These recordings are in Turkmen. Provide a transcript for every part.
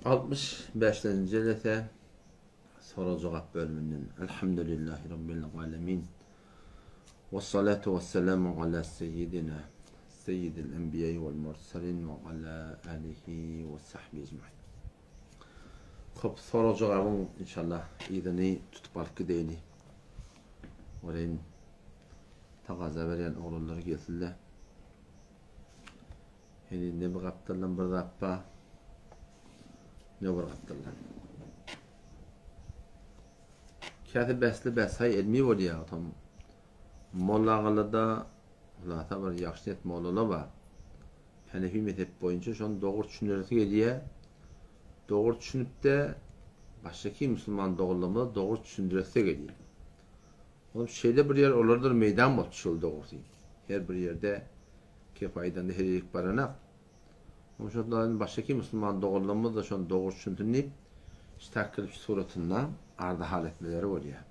65-nji jelese sorag-jogap bölüminden. Elhamdülillahi Rabbil alemin. Ve salatu ve selamu ala seyyidina seyyidil enbiya vel mursalin ve ala alihi ve sahbihi ecmain. Hop sorag-jogabyň inşallah yzyny tutup alyp gideýli. Oreýin tagaza berýän oglanlar gelsinler. Heniz ne bir gapdaldan bir zat bar, ne bir gapdaldan. Käsi bäsli bäshaý elmi bolýar, otam mollagalarda hulasa bir ýagşy niýet mollalar bar. Hanefi mezhep boýunça şony dogry düşündiresi gelýär. Dogry düşünip-de başdaky musulman doganlarymyza dogry düşündiresi gelýär. Olam şeýle bir ýer olardyr meýdan bolupdy şol dogrusy. Her bir ýerde kep aýdanda her ýerik baranak. Olam şonda başdaky musulman doganlarymyz-da şony dogry düşünsin diýip, ştak gelip şu suratynda arda-hal etmeleri bolýar.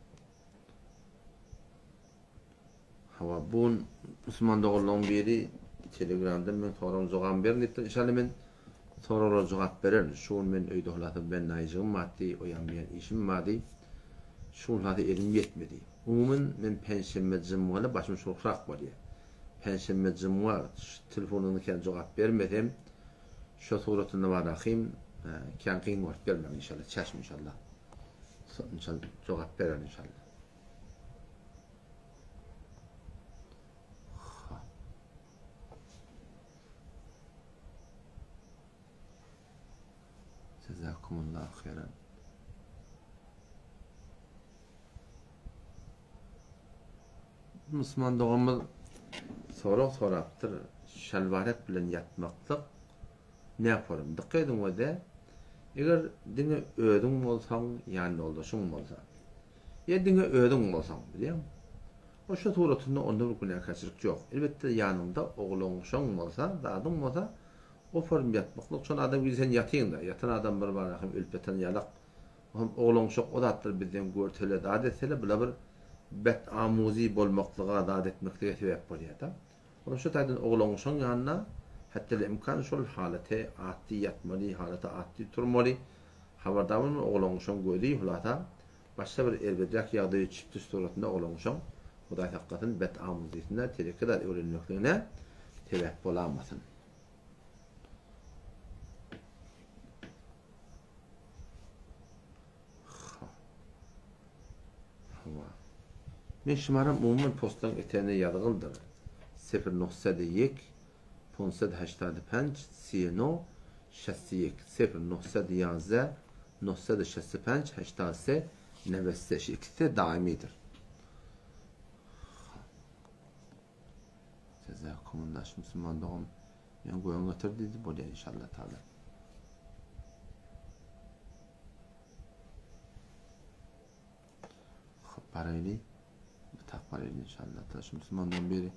Hawa, bu gün musulman doganlaryň biri Telegramdan meň soragyma jogabym berin diýipdir. Inşallah men soraglara jogap bererin. Şu gün men öýde hulasa bennaýjygym bardy, o ýan bu ýan işim bardy. Şu gün hulasa elim ýetmedi. Umuman men penşenbe jymgaly başym şulukrak bolýar. Penşenbe jymga telefonyňyza kän jogap bermesem şo suratynda barakym kän kyn bolup bermäň inşallah. Çäşim inşallah. Inşallah jogap bererin inşallah. Jazakumullahu hayran. Musulman doganymyz sorag sorapdyr. Şalwaret bilen ýatmaklyk ne form? Dikkat ediň öde. Eger diňe özüň bolsaň, ýan ýoldaşyň bolsa. Ýa diňe özüň bolsaň, bilýäňmi? O şo suratynda onda bir günäkärçilik ýok. Elbetde ýanyňda oglan-uşaň bolsa, zadyň bolsa, o form ýatmaklyk şon adam gibi sen ýatyňda. Ýatan adam bir bara hem ölüp ýatan ýalak. O hem oglan-uşak o zatlar bizden görsele, zat etsele bula bir bet amuzi bolmaklyga, zat etmeklige sebäp bolýar-da. Olam şo taýdan oglan-uşaň ýanynda hetdel-imkan şol halaty atdy ýatmaly, halaty atdy turmaly. Habardar bolmaly oglan-uşaň gözi hulasa Başga bir erbedräk ýagdaýa düşüpdir suratynda oglanuşaň Hudaý saklasyn bet amuzysyna teleke zat öwrenmekligine sebäp bolamasyn. Hawa. Men şumaram umuman postlaryň etegine ýazgyldyr. Sefir nohsady ýek Ponsad heştady penç si no şesti ýek sefr nohsad ýazde nohsad şesti penç heştad se newed se şu ikisi daimydyr. Jazakumullah şu musulman dogan men göwün göter diýdi bolýar inşallah taala. Hop baraýly. Bir tak baraýly inşallah taala şu musulmandan biri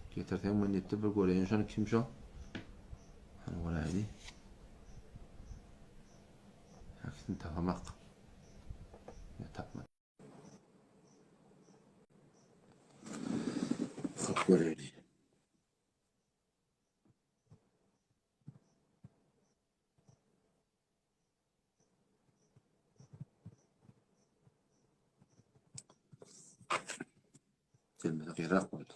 Getirseň men diýipdir bir göreýin şony kim şo. Hany göräýli. Hepsini tapamak. Ya tapmadım. Hop göreýli. Gelmedi gyrak boldy.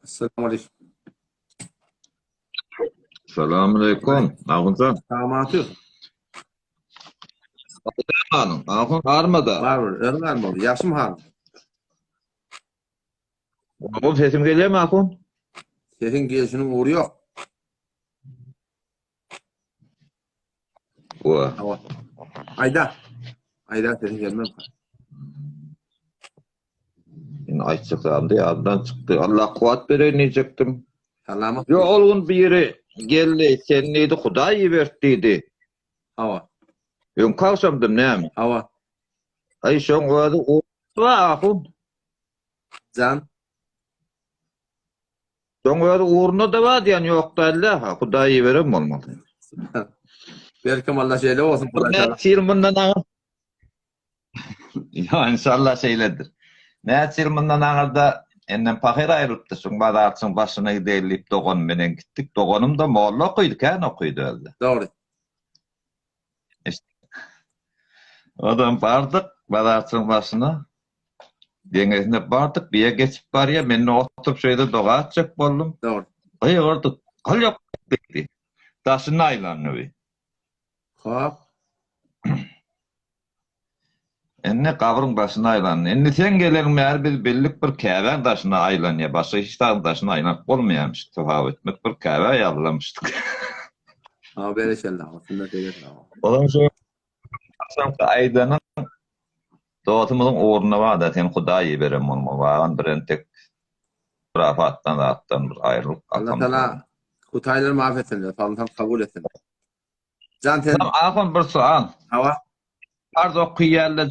Assalamu aleykum. Salam aleyküm. Ahunjan. Salamat. Halyň. Ahun armada. Bar bir, özüň armaly. Ýagşymy halyň? Ahun sesim gelýärmi Ahun? Sesiň gelşiniň ugry ýok. Wa. Hawa. Aýda. Aýda sesiň gelmez. Indi aýtjak zadym ýadymdan çykdy. Allah kuwwat bereýin diýjekdim. Salamat. Ýok, ol gün biri geldi, sen diýdi, Hudaý iberdi diýdi. Hawa. Öňki agşamdym näme? Hawa. Aý, şoň özi ugrunda ahun. Jan. Şoň özi ugrunda-da bar diýen ýok dälde, ha, Hudaý iberen bolmaly. Belkem Allah şeýle bolsun. Näçe ýyl mundan aňyr Ýa inşallah şeýledir. Näçe ýyl mundan aňyrda enden pahyr aýrylypdy. Şuň bazarçyň başyna gideýli diýip doganym menen gitdik. Doganym-da molla okydy, kän okydy özde. Dogry. Odam bardyk bazarçyň başyna. Deňesine bardyk, biýe geçip barýa, men-de oturyp şeýle doga etjek boldum. Dogry. Gygyrdy, Gyl ýok diýdi. Daşyna aýlandy bi. Hop. Indi gabryň daşyna aýlandy. Indi sen geleniň bäri biz bildik bir Käbäň daşyna aýlanýar. Başga hiç zadyň daşyna aýlanyp bolmaýarmyş. Togap etmek bir Käbä ýalylamyşdyk. Ha berekella. Sünnet edesin. Olam şu agşamky aýdanyň dostumyzyň ugruna bar-da, sen Hudaý iberen bolmaly. Wagan bir entek hurafatdan zatdan bir aýrylyp Allah Taala hutaýlary maaf etsin, salym kabul etsin. Jan sen Ahun bir sual. Hawa. Farz okyýarlar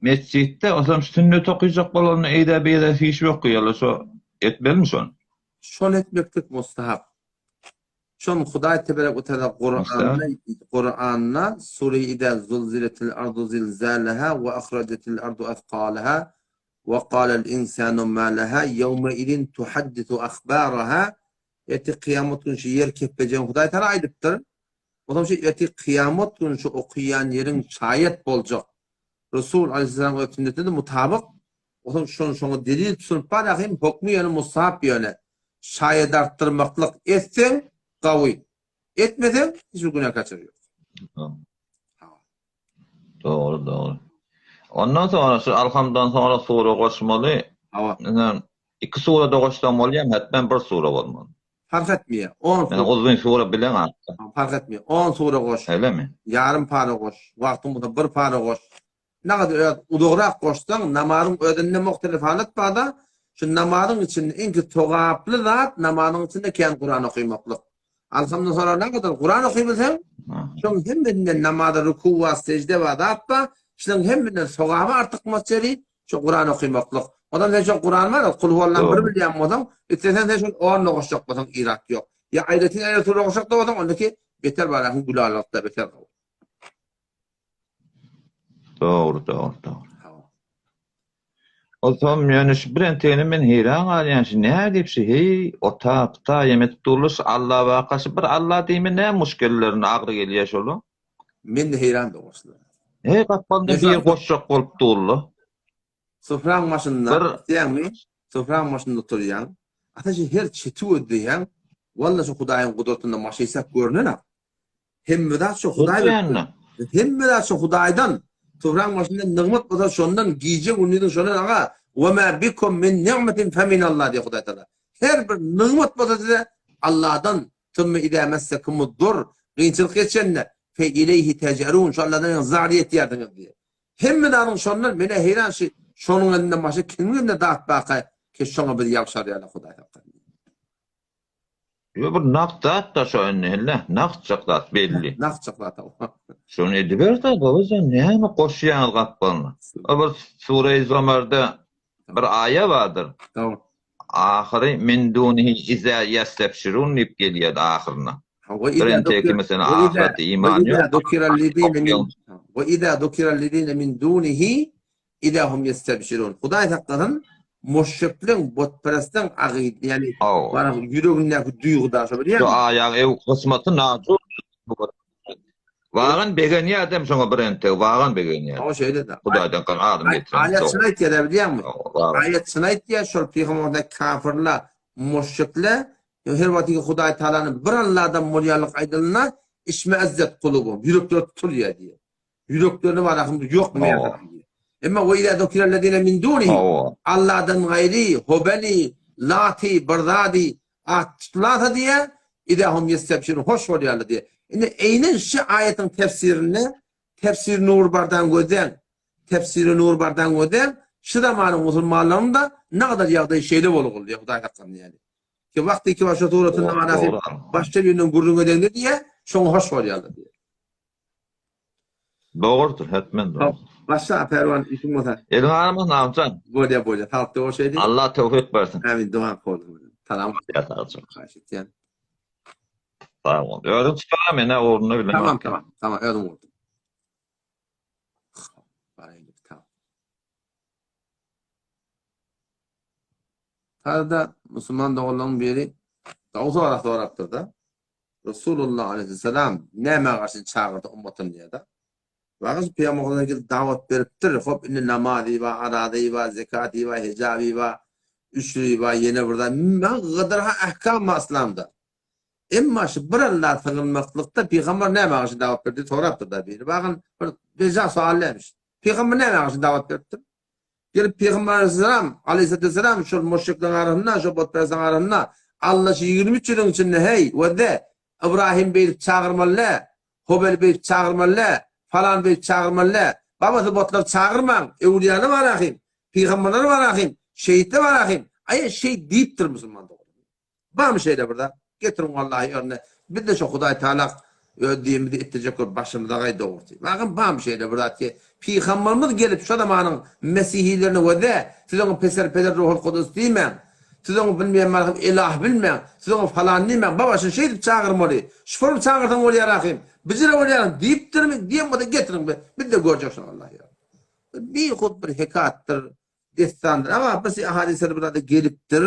mesjitde, osam sünnet okyjak bolanda eýde beýde süýşüp okyýarlar, şo etmelimi şony? Şony etmeklik mustahap. Şony Hudaý teberek we teala Kuranda Kuranda Sure Iza zulziletil ardu zilzalaha we ahrajetil ardu athqalaha we qalal insanu ma laha yawma izin tuhaddisu ahbaraha Ertir kyýamat güni şu ýer keplejegini Hudaý Tagala aýdypdyr. Onsoň şu ertir kyýamat güni şu okaýan ýeriň şaýat boljak. Resul aleyhisselam öz sünnetine-de mutabyk. Onsoň şony şoňa delil tutunyp bar ahim hokmy ýöne mustahap ýöne. Şaýat artdyrmaklyk etseň gawy. Etmeseň hiç bir günä kaçyr ýok. Dogry, dogry. Ondan soňra şu Alhamdan soňra sure goşmaly. Hawa. Ine, iki sure da goşsaň bolýarmy? Hetmen bir sure bolmaly. Fark etmeýär. 10 sure. Uzyn sure bilen artdy. Fark etmeýär. 10 sure goş. Öylemi? Ýarym para goş. Wagtyň bolsa bir para goş. Nagada öz uzagrak goşsaň, namazyň özünde muhtelif halat barda, şu namazyň içinde iň sogaply zat namazyň içinde kän Kuran okamaklyk. Alhamdan soňra nägadar Kuran okybilseň, şoň hemmesinden namazda ruku we sejde we zat bar, şunuň hemmesinden sogaby artykmaç ýeri şu Kuran okymaklyk. Ondan sen şo Kuran bar, kul huwallan bir bilýän bolsaň, isleseň sen şony ornuna goşjak bolsaň irat ýok. Ýa aýratyn aýratyn sure goşjak da bolsaň, ondaki beter barakyň gülalykda beter gowy. Dogry, dogry, dogry. Ozam ýöne şu bir entegine men heýran galýan şu nädip şu heý ota puta ýem edip durlar şu Alla baka şu bir Alla diýme näme muşkellerine agry gelýär şola. Men-de heýran dogrusu. Heý gapdalynda bir goşjak bolup durlar. Sofraň başynda isleýäňmi? Sofraň başynda oturýaň. Ata şu her çeti gözleýäň. Walla şu Hudaýyň gudratynda maşysak görünenak. Hemme zat şu Hudaý beripdir. Hemme zat şu Hudaýdan. Sofraň başynda nygmat bolsa şondan, gije gündiziň şondan aga. Wa ma bikum min ni'metin fe min Allah diýýär Hudaý Taala. Her bir nygmat bolsa size Allahdan. Sümme izâ messekumud-dur. Kynçylyk geçende fe ileyhi tejerun. Şu Allahdan zar ýetýärsiňiz diýýär. Hemme zadyň şondan menä heýran şi şonuň elinden başga kimiň elinde zat barka ki şoňa biz ýabşarýala hudaý saklasyn. Ýo bir nagt zat da şo indi helle nagtjak zat belli. Nagtjak zat hawa. Şony ediberde babajan näme goşýaňyz gapdalyna. O bir Sureý Zomerde bir aýa bardyr. Dogry. Ahyry min dunihi iza ýestebşirun diýip gelýär ahyryna. Bir enteki meselem ahyrete iman ýok. We iza zukirallezine min dunihi iza hum ýestebşirun. Hudaý saklasyn, müşrikleň, butperestleň agy, ýagny ýüregindäki duýgy da şo bilýäňmi? Şu aýaň ew kysmaty najur. Wagan begenýär adam şoňa bir entek wagan begenýär. Hawa şeýle-de. Hudaýdan kan adam getiren. Aýat çyn aýtýar bilýäňmi? Aýat çyn aýtýar şol pygamberler kafirler, müşrikler her wagt Hudaý Taalany bir Alladan bolýanlyk aýdylanda işmeezzet kulubum ýürekleri tutulýar diýýär. Ýüreklerine bar ahym ýok diýýär. Emma we iza zukirellezine min dunihi Alladan gaýry Hobeli, Lati, bir zady at tutulasa diýýär, iza hum ýestebşirun hoş bolýarlar diýýär. Indi eýnen şu aýatyň tefsirinde Tefsir Nur bardan gözläň. Tefsiri Nur bardan gözläň. Şu zamanyň musulmanlarynyň da nagadar ýagdaýy şeýle bolgul diýýär Hudaý saklasyn ýaly. Ki wagty ki başa suratynda manasy başga birinden gürrüň edende diýýär, şoňa hoş bolýarlar diýýär. Dogrudyr, hetmen dogrudyr. Başla Perwan işiň bolsa. Eliň agyrmasyn Agjan. Bolýa bolýa. Saglyk doga şeýdi. Allah towfyk bersin. Amin doga bolsun. Salam. Saglyk. Haýyş etýän. Sag bol. Özüň çykara men-ä ugrunda bilemok. Tamam tamam. Tamam özüm gurdum. Baraýyn tamam. Arada musulman doganlaryň biri gowy sorag sorapdyr-da. Resulullah aleyhisselam nämä garşy çagyrdy ummatyny diýýär-de. Wagyz pygamberimize gelip dawat beripdir. Hop indi namazy bar, arazy bar, zekaty bar, hijaby bar, üşri bar, ýene bir zat. Gydyr ha ahkam bar yslamda. Emma şu bir Alla sygynmaklykda pygamber nämä garşy dawat berdi diýip sorapdyr-da biri. Bagyn bir beja sowal dälmiş. Pygamber nämä garşy dawat beripdir? Gelip Pygamber aleyhisselam, aleyhissalatu vesselam şol müşrikleriň arasynda, şol butperestlerin arasynda Alla şu 23 ýylyň içinde heý, wede, Ibrahim beýdip çagyrmaly dä, Hobel beýdip çagyrmaly dä, falan beýdip çagyrmaly dä. Babasy butlary çagyrmaň, öwliýalar bar ahym, pygamberler bar ahym, şehitler bar ahym. Aý, şeý diýipdir musulman doganlar. Barmy şeýle bir zat? Getiriň wallahi ýerine. Biz-de şo Hudaý Taala öz dinimizi etdirjek bolup başymyza gaý dogrusy. Bagym barmy şeýle bir zat ki, Pygamberimiz gelip şo zamanyň mesihilerine we-de siz oňa peser peder Ruhul Kudus diýmäň. Siz oňa bilmeýän barhym elah bilmäň. Siz oňa falan diýmäň. Baba şuny şeýdip çagyrmaly. Şu form çagyrsaň bolýar ahym. Bijire bolýar diýipdirmi? Diýen bolsa getiriň biz-de görjek şony wallahi. Bihut bir hekatdyr, dessandyr. Aga bir hadyslar bir zada gelipdir.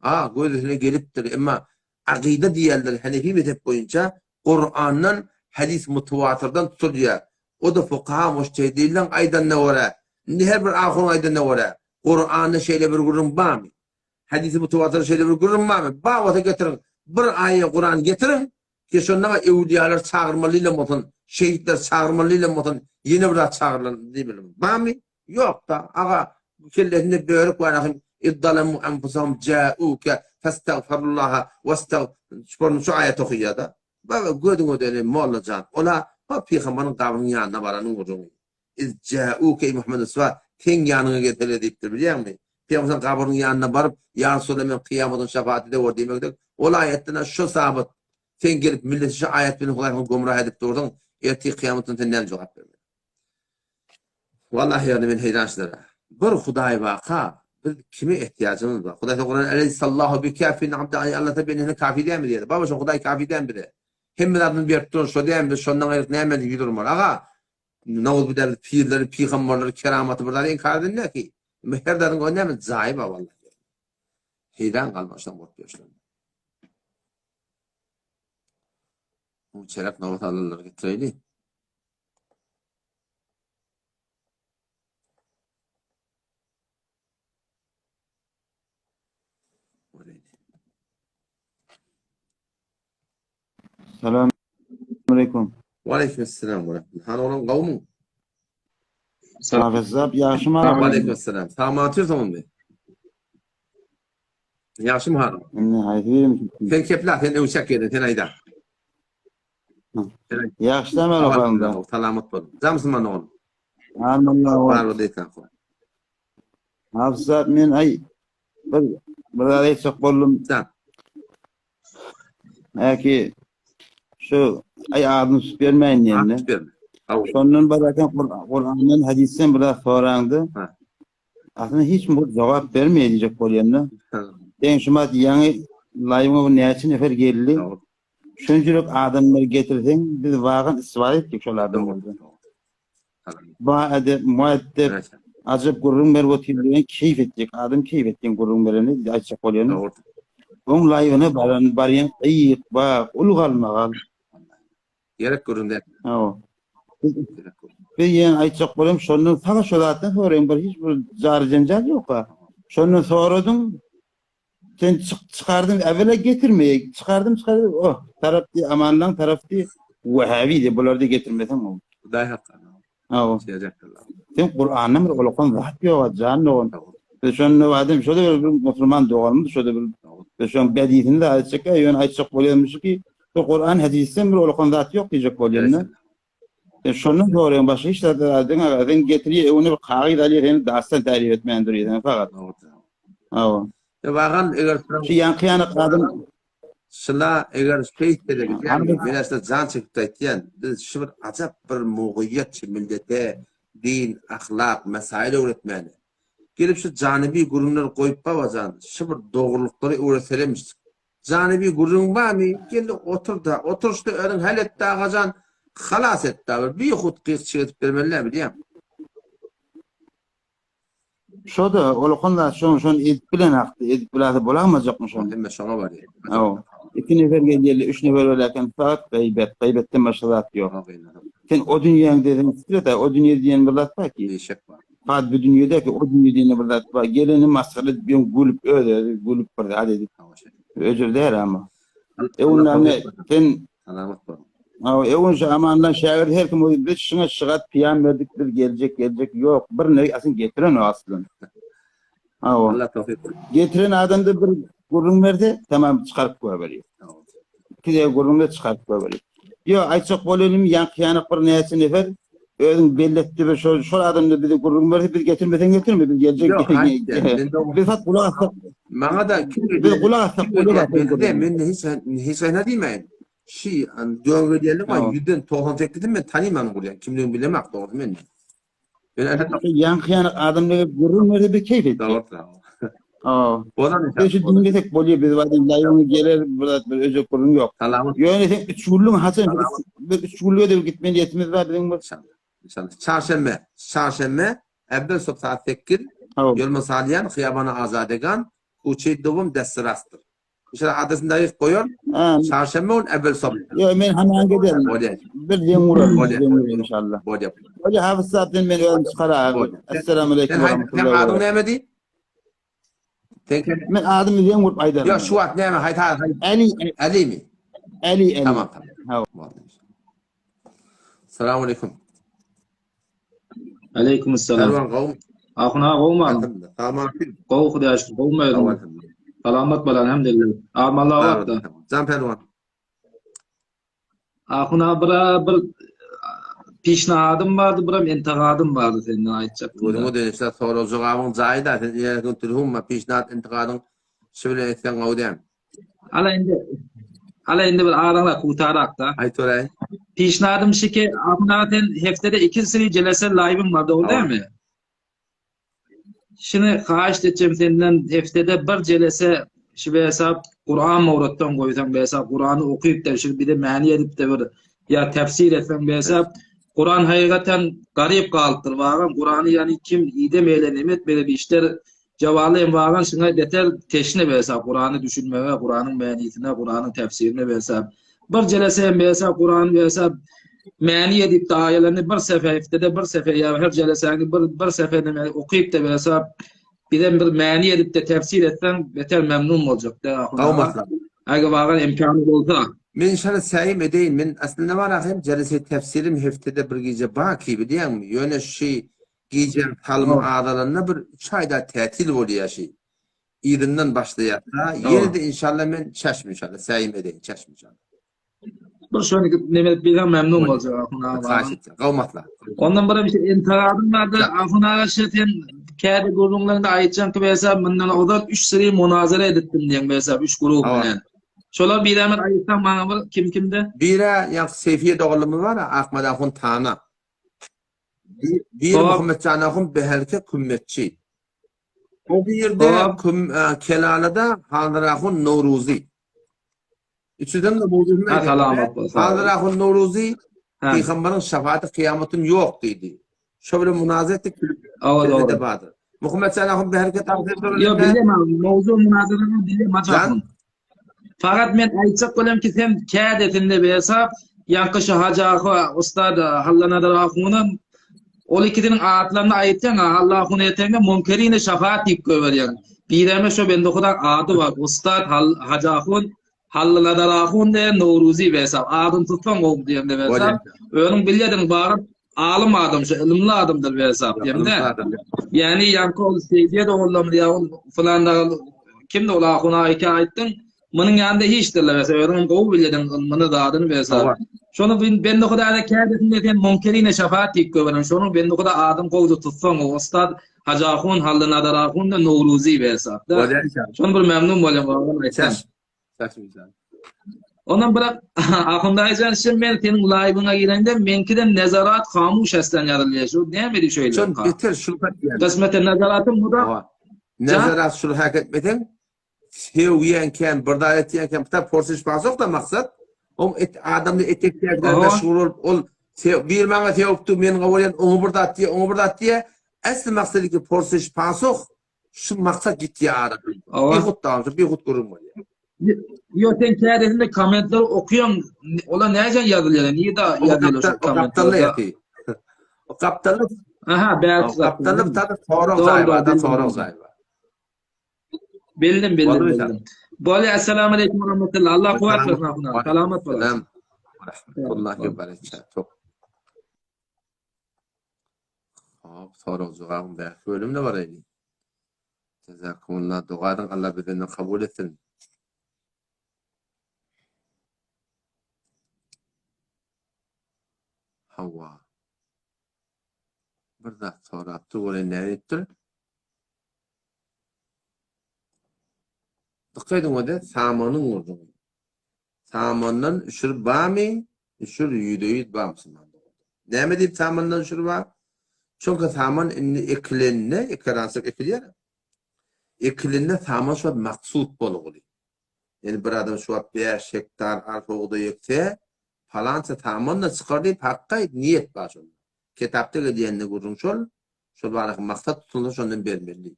A, göz üstüne gelipdir. Emma akyda diýenler Hanefi mezhep boýunça Kurandan, hadis mutawatyrdan tutulýar. O-da fukaha mujtehidinleň aýdanyna görä. Indi her bir ahunyň aýdanyna görä. Kuranda şeýle bir gürrüň barmy? Hadisi mutawatyrda şeýle bir gürrüň barmy? Bar bolsa getiriň. Bir aýa Kuran getiriň. Ki şonda öwliýalar çagyrmaly diýlen bolsun, şehitler çagyrmaly diýlen bolsun, ýene bir zat çagyrylan diýmeli. Barmy? Ýok-da, aga, kellesinde börük bar ahym, izzalamu anfusahum ja'uka fastagfirullaha wastag şu şu aýat okaýar-da. Baba gözüňe döneýin molla jan. Ola ha pygambaryň gabrynyň ýanyna baranyň gürrüňi. Iz ja'uka eý Muhammed Mustafa, seň ýanyňa gelseler diýipdir, bilýäňmi? Pygamber gabrynyň ýanyna baryp, ýa Resulallah men kyýamatyň şefaat edewor diýmeklik, ol aýatdan şu sabyt. Sen gelip milleti şu aýat bilen Hudaý gümrah edip durdyň, ertir kyýamatdan sen näme jogap bermeli? Wallahi ýöne men heýran sizlere. Bir Hudaý baka biz kime ehtiýajymyz bar? Hudaý Kuran Eleysallahu bi kafin abda aý Allah ta bendesine kafi dälmi diýýär. Baba şo Hudaý kafi dälmi bize? Hemme zadyny berip duran şo dälmi biz şondan gaýry näme ýüz urmaly? Aga Nawuzbillah biz pirleri, pygamberleri, keramaty bir zady inkar edende ki. Emma her zadyň o näme jaýy bar wallahi. Heýran galma şoň bolup ýörşlerine. Bu çerek nobat alyrlar getireýli. Salam aleýkum. Waleýkim esselam we rahmetullah. Han oglan gowmyň? Hafizap ýagşymy aga? Waleýkim esselam. Sagman otyrsyň indi. Ýagşymy han? Indi haýsy birim? Sen kepla, sen öň çekýedin, sen aýda. Ýagşy dämi okaňda? Salamat bol. Jamsyman ogul. Aman Bar bol diýsen. Hafizap men aý bir bir zat aýtjak boldum. Jan. Äki şu aý adyny tutup bermäýin diýende. Tutup berme. Şondan barakan Kur'andan hadisden biraz soraňda. Aslynda hiç kim jogap bermeýär diýjek bolýanda. Sen şu mat ýaňy laýyňa bu näçe nefer geldi? Şunçalyk adamlary getirseň, biz wagan istifade etdik şol adamlardan. Ba edep, mueddep, ajap gürrüň berip otyr diýen keýp etdik. Adam keýp etdiň gürrüň bereni aýtjak bolýan. Oň laýygyna baran barýan gyýyk, bak, uly galmagal. Gerek gürrüň däl. Hawa. Biz ýene aýtjak bolýan şondan saňa şo zatdan soraýyn bir hiç bir jary jenjal ýok-a. Şondan soradyň, Sen çyk çykardym äwela getirmeýe çykardym çykardym oh tarap diý amanlaň tarap diý Wahhabi diý bulary diý getirmeseň gowy. Hudaý hakka. Hawa. Sen Kur'andan bir olakan zat ýok jan dogan. Biz şonda badem şo da bir musulman doganymyz şo da bir biz şoň bedisini de aýtjak ýöne aýtjak bolýanym şu ki bu Kur'an hadisden bir olakan zat ýok diýjek bolýan da. Sen şondan soraýaň başga hiç zat diňe sen getirýär öňüne bir kagyz alýar seni dastan tälim etmän durýar sen fakat. Hawa. Bagan eger şu ýaňky ýanak adam Şuna eger şeýtse gidýän, men aslynda jan çekip aýtýan, biz şu bir ajap bir mugyýet şu millete din, ahlak, mesail öwretmäne. Gelip şu janybi gürrüňleri goýup babajan, şu bir dogrulyklary öwretselemmiş. Janyby gürrüň barmy? Gel-de otur-da. Oturyşda özüň hal et-de agajan, halas et-de. Bir bihut gyk-çyk edip bermeli-dä bilýäň. Şo-da, olakan zat şoň, şony edip bilen hakdy. Edip bilase bolagmajakmy şony? Hemme şoňa barýar. Hawa. Iki nefer gelýärler, üç nefer bolýarken fakt gyýbet. Gyýbetden başga zat ýok. Sen o dünýäňde sen pikir et, o dünýe diýen bir zat bar ki. Eşek bar. Fakt bu dünýedäki o dünýe diýen bir zat bar. Geleni masgara edip, ýöne gülüp, öz-özi gülüp bir zat edip. Özür däl ama. E ondan ne sen Salamat boluň. Hawa, e onça amandan şägirt her kim biz şuňa şygat pyýam berdik, biz geljek, geljek ýok. Bir ne asyn getiren o aslyn. Hawa. Allah towfik bersin. Getiren adam da bir gürrüň berse, tamam çykaryp goýberýär. Kide gürrüň ber çykaryp goýberýär. Ýok, aýtjak bolanym ýaňky ýanak bir näçe nefer özüň belletdi bir şol şol adam da bize gürrüň berse biz getirmeseň getirme biz geljek. Ýok, aýtdy. Biz hat gulak assak. Maňa da kim Biz gulak assak gulak assak. Men hiç hiç näme diýmeýin. Şi döwre diýeli bar ýüzden 98-i men tanyman gurýan. Kimligini bilemak dogry men. Men ýaňky ýanak adamlara gürrüň berse bir keýp etdi. Dogry. Aa. Bolan Biz şu diňlesek bolýar biz bazen laýygyny geler bir zat bir öjek gürrüň ýok. Salamat. Ýöne sen üç günlüň haçan bir üç günlüge de gitme niýetimiz bar biziň bir. İnşallah. Çarşenbe. Çarşenbe Evvel sob saat 8. Ýolma salýan Hyýabana Azadegan Kuçeý dowam dessirastdyr. Inşallah adresini daýyk goýar. Çarşenbe gün evvel sob. Ýok men haman giderin. Bolýar. Bir deň urar. Bolýar. İnşallah. Bolýar. Bolýar hafız saatden men özüm çykarar. Esselamu aleyküm. Sen adyň näme diý? Sen Men adymy deň urup aýdaryn. Ýok şu wagt näme haýsy Ali Alimi. Ali Ali. Tamam tamam. Salam aleyküm. Aleyküm selam. Elwan gowmy? Ahun aga gowmy? Elhamdülillah. Tamam. Gowy Hudaýa şükür. Gowmy özüň? Salamat bol elhamdülillah. Aman Allah wagtda. Jan Pälwan. Ahun aga bir bir pişnadym bardy, biram intigadym bardy senden aýtjak. Gözüňe dönüşse sorag jogabyň jaýy da sen ileriki tilhumma pişnat intigadyň şu bilen etseň gowy däl. Hala indi Hala indi bir araňda kutarakda. Aýt göräý. Pişnadym şiki Ahun aga sen heftede iki siri jelese laýwyň bar dogry dälmi? Şini haýyşt etjem senden heftede bir jelese şu behesap Kuran mowratdan goýsaň behesap Kurany okyp da şu bize mäni edip de bir ýa tefsir etseň behesap Kuran hakykaten garyp galypdyr bagan Kurany ýani kim idemeýle neme etmeli bir işler Jawaly hem wagan şuňa beter teşne behesap Kurany düşünmege Kuranyň mänisine Kuranyň tefsirine behesap bir jelese hem behesap Kurany behesap mäni edip de aýalaryny bir sefer heftede bir sefer ýa her jelesäňi bir bir sefer neme okyp da behesap bizem bir mäni edip de tefsir etseň beter memnun boljak da ahun Gawmasla. Ager wagan imkany bolsa. Men şany säýim edeýin. Men aslynda bar ahym jelese tefsirim heftede bir gije baki bilýäňmi? Ýöne şi Gijäň salymy azalanda bir üç aýda tätil bolýa şi. Yzyndan başlaýarsa, ýene-de inşallah men çäşm inşallah, säýim edeýin çäşm inşallah. Bir şony neme edip bilseň memnun boljak Ahun aga. Haýyş etýän. Gowy maslahat. Ondan bir bir intigadym bardy Ahun aga şi sen käbir gürrüňleriňde aýtjaň ki mesela mundan ozal üç seri munazara edipdim diýen mesela üç grup bilen. Şolar birä bir aýtsaň maňa bir kim kimde? Birä ýaňky Seýfiýe doganlymyz bar Akmyrat ahun Tana. Bir Muhammetjan ahun behelke kümmetçi. O bir ýerde küm e, Kelalada Hazır ahun Nowruzy. Üçüden de mowzuny Ha, salamat bolsun. Hazır ahun Nowruzy Ha. Peygamberin şefaati kıyametin yok diýdi. Şo bilen munazara etdik. Awa dogry. Bardyr. Muhammetjan ahun behelke tagsyr Ýok, bilýän, mowzu munazarany bilýän, Jan. Fakat men aýtjak bolam ki sen kädesinde behesap ýaňky şu Hajy ahu ustad Hallanazar ahunyň ol ikisiniň atlaryny aýtýaň a Halla ahuny eteňde Munkerine şafaat diýip goýberýäň. Bireme şo bende hudaň ady bar ustad Hajy ahun Hallanazar ahun diýen Nowruzy behesap adyny tutsaň gowy diýemde behesap özüň bilýediň baryp alym adam şu ylymly adamdyr behesap diýemde. Ýani ýaňky ol Seýdiýe doganlarymyz ýa ol fylan dagy kimdi ol ahun aga iki aýtdyň. Munuň ýanynda hiçdirler behesap özüňem gowy bilýediň ylmyny zadyny behesap. Şony bende hudaýda kädesinde sen munkerine şafaat diýip goýberen şonuň bende huda adyny gowja tutsaň o ustad Hajy ahun Hally Nazar ahun da Nowruzy behesap da. Şony bir memnun bolýan owadan aýtsaň. Ondan bırak Ahun daýyjan şim men seniň laýwyňa girende meňkiden nezarat hamuş eslen ýazylýar. Şu näme diýip şeýle? Şon beter şulhat diýýär. Kysmete nezaratym bu da. Nezarat şulhat etmeseň. Sögýän kän, bir zat etýän kän, bu porsiş pasok da maksat. Oň et adamly eteklerden meşhur bolup, ol bir maňa sögüpdi, men gowurýan, oňa bir zat diýe, oňa bir zat diýe. Äsli maksady ki porsiş pasok şu maksat gitýär aradan. Bihut da, bihut gürrüň bolýar. Ýok, sen kädesinde kommentleri okuýaň, olar näçe ýazylýar, nirde ýazylýar şo kommentler? O gapdalda Aha, bäh. Gapdalda tadı sorag jaýy bar, da sorag jaýy bar. Bildim, bildim, bildim. Bolýa, assalamu alaykum we rahmetullah. Allah kuwwat bersin ahuna. Salamat bol. Salam. Rahmetullahi we berekatuh. Hop, sorag jogabyň bäh bölümine baraýly. Jazakumullah, dogadyň Allah bizden kabul etsin. Hawa. Bir zat sorapdyr, welin näme diýipdir? Dykgat ediň ode samanyň gürrüňi. Samandan üşür bamy? Üşür 100% bar musulman dogan. Näme diýip samandan üşür bar? Çünki saman indi ekilende, ekerançylyk ekilýär. Ekilende saman şo maksut bolguly. Ýani bir adam şu wagt 5 hektar arpa bugdaý ekse, palança saman-da çykar diýip hakga niýet bar şonda. Kitapda gelýände gürrüň şol. Şol baradaky maksat tutulsa şondan bermeli diýdi.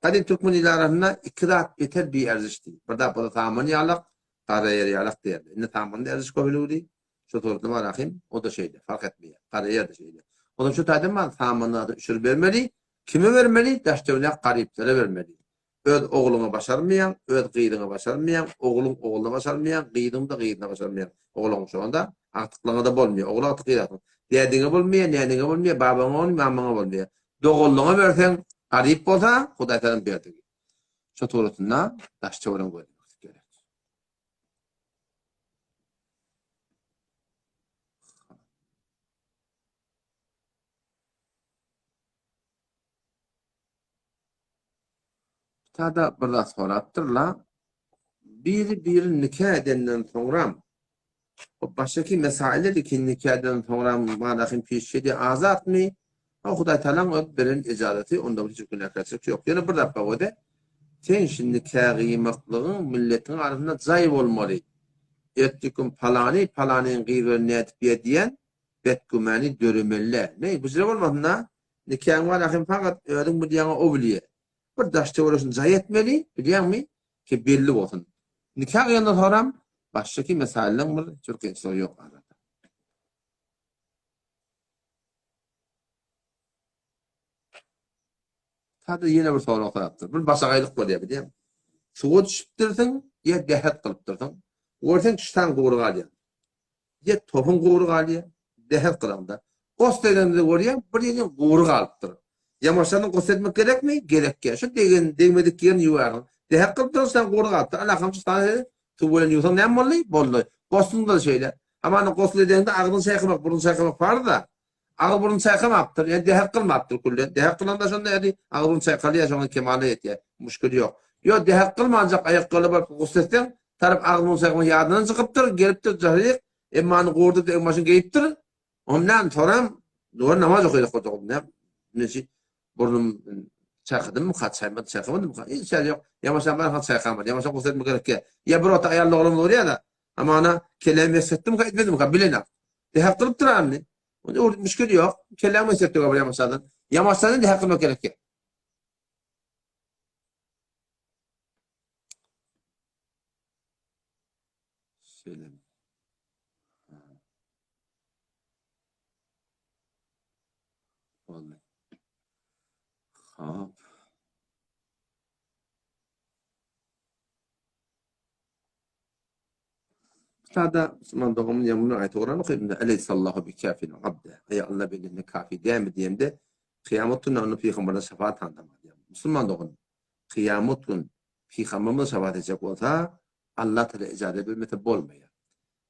Gadym türkmen il arasynda iki zat beter bierziş diýdi. Bir zat bolsa saman ýalak, gara ýer ýalak diýerdi. Indi samanda erziş köpeligi Şu suratda bar ahym, o-da şeýle, fark etmeýär. Gara ýer-de şeýle. Onsoň şu taýdan bar samanda zady üşürip bermeli. Kime bermeli? Daş-töwerek garyplara bermeli. Öz ogluňa başarmaýaň, öz gyzyňa başarmaýaň, ogluň ogluna başarmaýaň, gyzyň-da gyzyna başarmaýaň. Ogluň şonda agtyklygyňa-da bolmaýar. Ogul agtyk, gyz agtyk. Dädiňe bolmaýar, näniňe bolmaýar, babaňa bolmaýar, mamaňa bolmaýar. Doganlygyňa berseň, garyp bolsa, Hudaý saňa berdigi. Şo suratynda daş-töweregi gözlemek gerek. Tada bir zat sorapdyrlar. Biri biri nika edenden soňram o başdaki mesailler ki nika eden soňram manahym pişedi azatmy? O Hudaý Tagalaň öz beren ejazaty onda bir hiç günäkärçilik ýok. Ýöne bir zat bar o-da sen şindi nika gyýmaklygyň milletiň arasynda jaý bolmaly. Erteki gün palany palanyň gyzy bilen nädip ýa diýen betgümany döremeli. Ne bu jire bolmasyn-da nikaň bar ahym fakat özüň bilýäňä o bilýä. Bir daş töweregini jaý etmeli, bilýäňmi, ki belli bolsun. Nika gyýandan soňram başdaky mesaileriň bir hiç bir kynçylygy ýok arada. Sada ýene bir sorag sorapdyr. Bir başagaýlyk bolýar bilýäňmi? Suwa düşüpdirsiň ýa dähet gylypdyrsyň. Görseň ştan gury galýar. Ýa tohuň gury galýar, dähet gylaňda. Gos degende görýäň, bir ýeriň gury galypdyr. Ýamaşlaryny gos etmek gerekmi? Gerek ýa. Şu degen, degmedik ýerini ýuwarsyň. Dähet gylypdyr, ştan gury galypdyr. Alakam şu ştany suw bilen ýuwsaň näme boldy? Boldy. Gosuňda-da şeýle. Hamana gosl edeňde agzyňy çaýkamak, burnuňy çaýkamak parz-da. Agyz burun çaýkamapdyr, ýani dähet kylmapdyr küllen. Dähet kylanda şonda ýani agyz burun çaýkalýar, şoňa kemala ýetýär. Muşkil ýok. Ýo dähet kylmanjak aýakgaly baryp gusl etseň, tarap agyz burun çaýkamak ýadyndan çykypdyr, gelipdir jahylyk, emmany gurdup egin-başyny geýipdir. Ondan soram dogry namaz okaýjak bolsa, näme? Neçi burnum çaýkadymyka, çaýmady, çaýkamadymyka? Hiç ýeri ýok. Ýamaşan barha çaýkamady. Ýamaşan gusl etmek gerekýär. Ýa bir wagtda aýal doglan bolýar-da, Hamana kellämi mesh etdimka, etmedimka bilenok. Dähek gylypdyr anny. Onda ur müşkil ýok. Kelläňi mesh etdi bir ýamaşadan. Ýamaşadan dähek kylmak gerek. Şeýle. Boldy. Hop. Sada musulman doganymyz ýa muny aýty Kuran okadym-da, Eleysallahu bikafin abde. Eý Allah bendesine kafi dälmi diýemde, kyýamat günü onda pygamberden şefaat handama diýýär. Musulman doganym, kyýamat gün pygamberimiz şefaat etjek bolsa, Allah Taala ijazat bermese bolmaýar.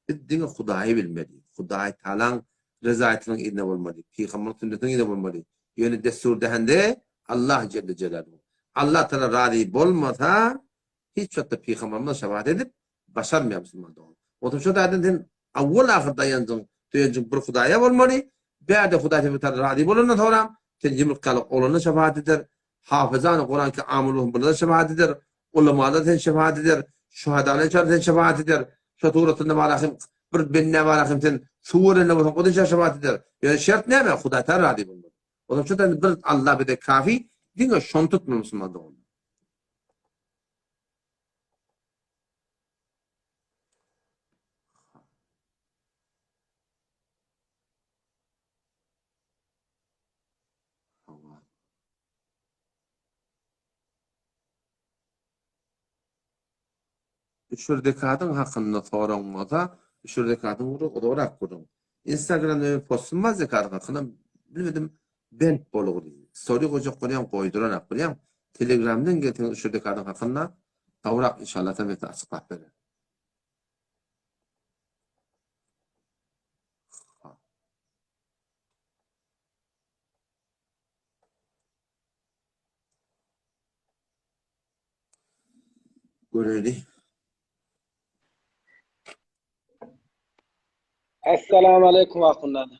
Biz diňe Hudaýy bilmeli. Hudaý Taalaň rezaýatynyň yzyna bolmaly. Pygamberiň sünnetiniň yzyna bolmaly. Ýöne dessur dähende Allah jelle jelaluhu. Allah Taala razy bolmasa, Hiç wagtda pygamberimiz şefaat edip başarmaýar musulman dogan. Oturyp şo taýdan sen awwal ahyr daýanjyň, söýenjiň bir Hudaýa bolmaly. Bärde Hudaý seni taýdan razy bolandan soňra sen ýumurtgalyk oglana şefaat eder. Hafyzany Kuran ki amul bolsun bulara şefaat eder. Ulamalar sen şefaat eder, şuhadalar içar sen şefaat eder. Şo suratynda bar ahim bir bende bar ahim sen suw berende bolsaň o da şefaat eder. Ýöne şert näme? Hudaý Taala razy bolmaly. Onuň üçin bir Allah bize kafi, diňe şony tutmaly musulman doganlar. Üçür zekatyň hakynda soragyň bolsa, üçür zekatyň gürrüň uzagrak gürrüň. Instagramda meniň postum bar zekatyň hakynda, bilmedim bent bolugdy. Story goýjak bolýan goýduranak bilýäň. Telegramdan gelseňiz üçür zekatyň hakynda gowrak inşallah men size açyklap bererin. Göreli. Assalamu aleykum Akhundan.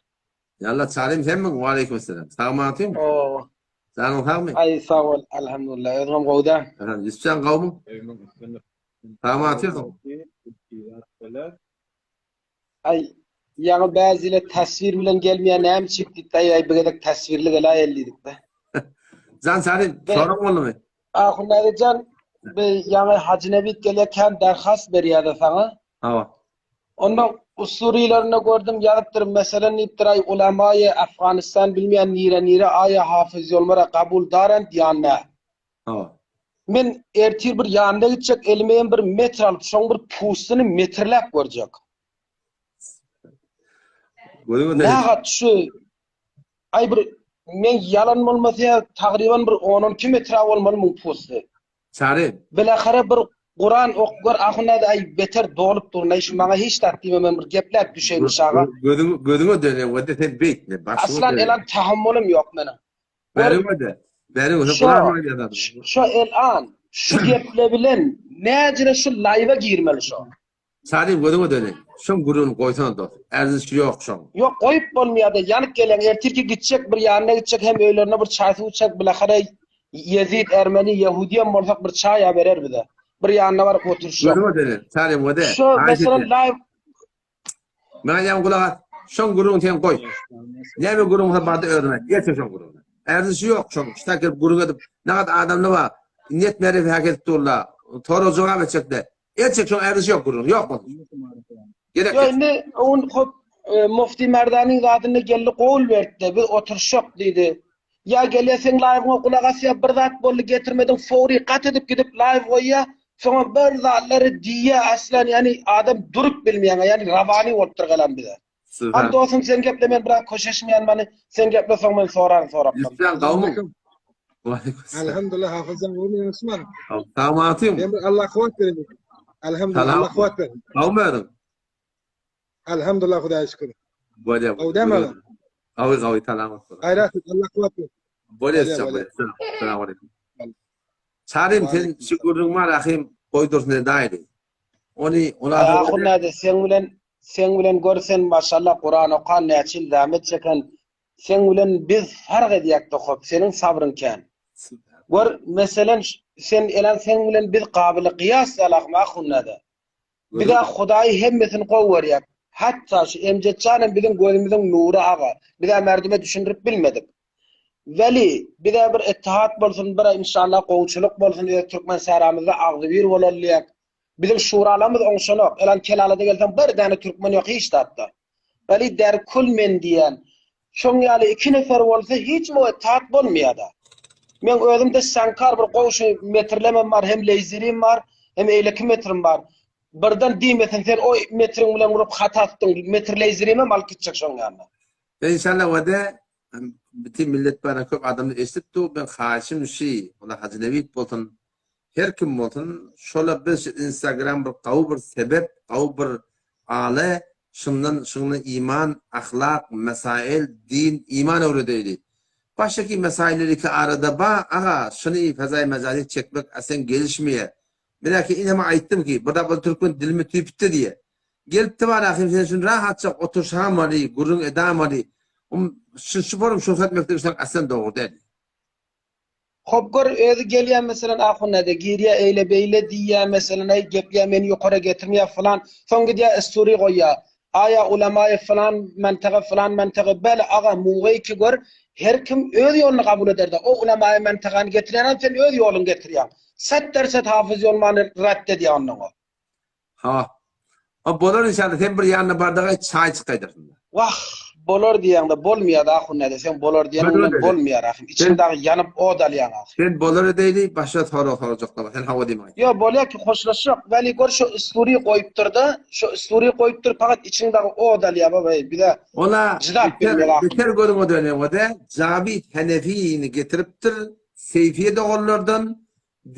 Yalla Salim sen mi? Ve aleyküm selam. Sag mı atayım? Oo. Canın sag mı? Ay sag ol elhamdülillah. Özüm gowda. Elhamdülillah. Yusufcan gaw mı? Sag mı atıyorsun? Aý, ýaňy bäzile taswir bilen gelmeýän näme üçin diýdi, aý, aý bir gezek taswirli geläýeli diýdik-de. Jan Salim, soraň boldumy? Ahunnazy jan, bi ýaňy Hajy Nebit gelýär, kän darhast berýär-de saňa. Hawa. Onda usurylarynda gördüm, ýazypdyr, meselen diýipdir, aý, ulamaýy Afganistan bilmeýän nire-nire aýa Hafyz Ýolmara kabul darend ýa nä? Hawa. Men ertir bir ýanyna gitjek, elime hem bir metr alyp, şoň bir pustyny metrläp görjek. Nähat şu aý bir men ýalan bolmasa ýa tagryban bir on-on iki metra bolmaly muň pusty. Çary. Bilahara bir Kuran ok gör ahunada aý beter dolup dur naý şu maňa hiç zat diýme men bir gepläp düşeýin şaga. Gözüň gözüňe döneýin wede sen beýtme başyňa Aslan elan tahammulym ýok meniň. Bäri Bäri Şo şo elan şu geple bilen näcire şu laýwa girmeli şo. Salim gözüňe döneýin. Şoň gürrüňini goýsana dost. Erzişi ýok şoň. Ýok goýup bolmaýada ýanyp gelen ertirki gitjek bir ýanyna gitjek hem öýlerine bir çaý suw içjek bilahara ýezid ermeni ýehudiyem bolsak bir çaý berer bize. Bir ýanyna baryp oturşak. Gözüňe döneýin. Salim wede. Şo meselem laýw Maňa ýaň gulak as. Şoň gürrüňini sen goý. Näme gürrüň bolsa barda özüň aýt. Ertir şoň gürrüňini. Erzişi ýok şoň. Şuta gelip gürrüň edip, nagat adamlar bar. Net merif hak edip durlar. Sorag jogap etjekler. Erçek şoň erzişi ýok gürrüň. Ýok bolsun. Gerek ýok. Indi on hop e, Mufti Merdanyň zadyny geldi gol berdi. Biz oturşak diýdi. Ýa gelýä seň laýwyňa gulak asýa bir zat boldy getirmediň fowry gat edip gidip laýw goýýa soňam bir zatlary diýýä aslan ýani adam durup bilmeýäňä ýani rawani bolupdyr galan bize. Hany dostum sen geple men biraz köşeşmeýän many sen geple soň men soraryn sorapdan. Ýüzden gawmyň. Elhamdülillah hafızam gowmy Osman. Sag Men bir Allah kuwwat bersin. Elhamdülillah Allah kuwwat bersin. Gawmy özüň? Elhamdülillah Hudaýa şükür. Bolýar. Gowy dämi aga? Gawy gawy salamat. Gaýrat et Allah kuwwat bersin. Bolýar. Salam aleyküm. Çarym sen şu gürrüň bar ahim goýdursyn edaýdy. Ony ola Ahun näde seň bilen seň bilen gör sen maşallah Kuran okan näçe ýyl zähmet çeken seň bilen biz fark edýäkde hop seniň sabryň kän. Gör meselen sen elan seň bilen biz gabyly gyýas ýalahym ahun näde. Bizä Hudaýy hemmesini gowy görýäk. Hatda şu Emjetjanam biziň gözümiziň nury aga. Bizä merdime düşündirip bilmedik. Weli, bizä bir ettihat bolsun, bir inşallah gowuçylyk bolsun öz türkmen säramyzda agzybir bolaly diýýäk. Biziň şuralarymyz oňşanok. Elan Kelalada gelseň bir däne türkmen ýok hiç zatda. Weli derkul men diýýän. Şoň ýaly iki nefer bolsa hiç mo ettihat bolmaýada. Meň özümde Sankar bir gowy şu metrlemem bar, hem leýzerim bar, hem eýleki metrim bar. Birden diýmesin sen o metriň bilen urup hata atdyň, metr leýzerimem alyp gitjek şoň ýanyna. Men inşallah wada Bütin millet bara köp adamlar eşidip dur men haýyşym şi ola Hajy Nebit bolsun her kim bolsun şola biz şu instagram bir gawy bir sebep gawy bir ale şundan şuny iman ahlak mesail din iman öwredeýli başaki mesailleri ki arada ba aga şuny fezaý mejazi çekmek asen gelişmeýä Menäki ineme aýtdym ki, bir zat türkmen dilimi tüýpüpdi diýe. Gelipdi bar ahim sen şun rahatjak oturşamaly, gürrüň edamaly. Um şu şu forum şöhret mekdebi şular aslan dogry däl. Hop gör özi gelýär meselem ahunada girýär eýle beýle diýýär meselem eý gepýär meni ýokara getirmeýär falan soň gidýär story goýýar aýa ulamaýy falan mantaga falan mantaga bele aga muňa ki gör her kim öz ýoluny kabul ederde o ulamaýy mantagany getirýänem sen öz ýoluňy getirýäň set derset hafyz ýolmany ret edýär ondan o. Ha. O bolar inşallah sen bir ýanyna bardaga çaý çykaýdyrsyn. Wah, bolar diýýäňde bolmaýar ahun näde sen bolar diýeniň bilen bolmaýar ahym. Içiň dagy ýanyp ot alýaň ahym. Sen bolar edeýli başga sorag sorajaklar sen hawa diýme. Ýo bolýa ki hoşlaşjak weli gör şu usturi goýupdyrda şu usturi goýupdyr pakat içiň dagy ot alýar baba eý bize Ola jydap beter bilmek ahym. beter gözüňe döneňode Jabit Henefini getiripdir Seýfiýe doganlardan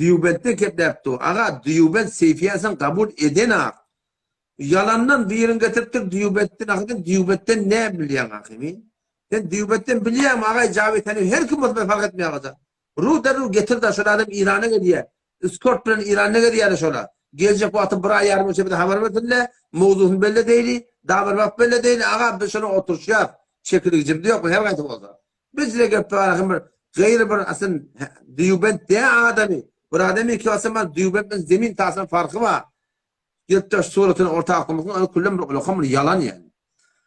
Dýubentden kepläp dur. Aga, Dýubent Seýfiýasyny kabul edenak. Ýalandan birin getiripdir Dýubentden ahy sen Dýubentden näme bilýäň ahymy? Sen Dýubentden bilýäňmi agaý Jawid Hanifi her kim bolsa men fark etmeýär agaja. Ru derrew getir da şol adam Irana gelýär. Eskort bilen Iranda gezýär şola. Geljek wagty bir aý ýarym öçe bize habar bersinle, mowzusyny belli edeýli, da bir wagt belli edeýli, aga biz şona oturyşýas. Çekiligijimiz ýok her gaýsy bolsa. Bizde gep bar ahym bir gaýry bir asyn Dýubent dä adamy. Bir adam iki asyn bar Dýubent bilen zemin tasynyň farky bar. Gelip de suratyny orta atmysyň ol küllem bir ulakam bir ýalan ýaly.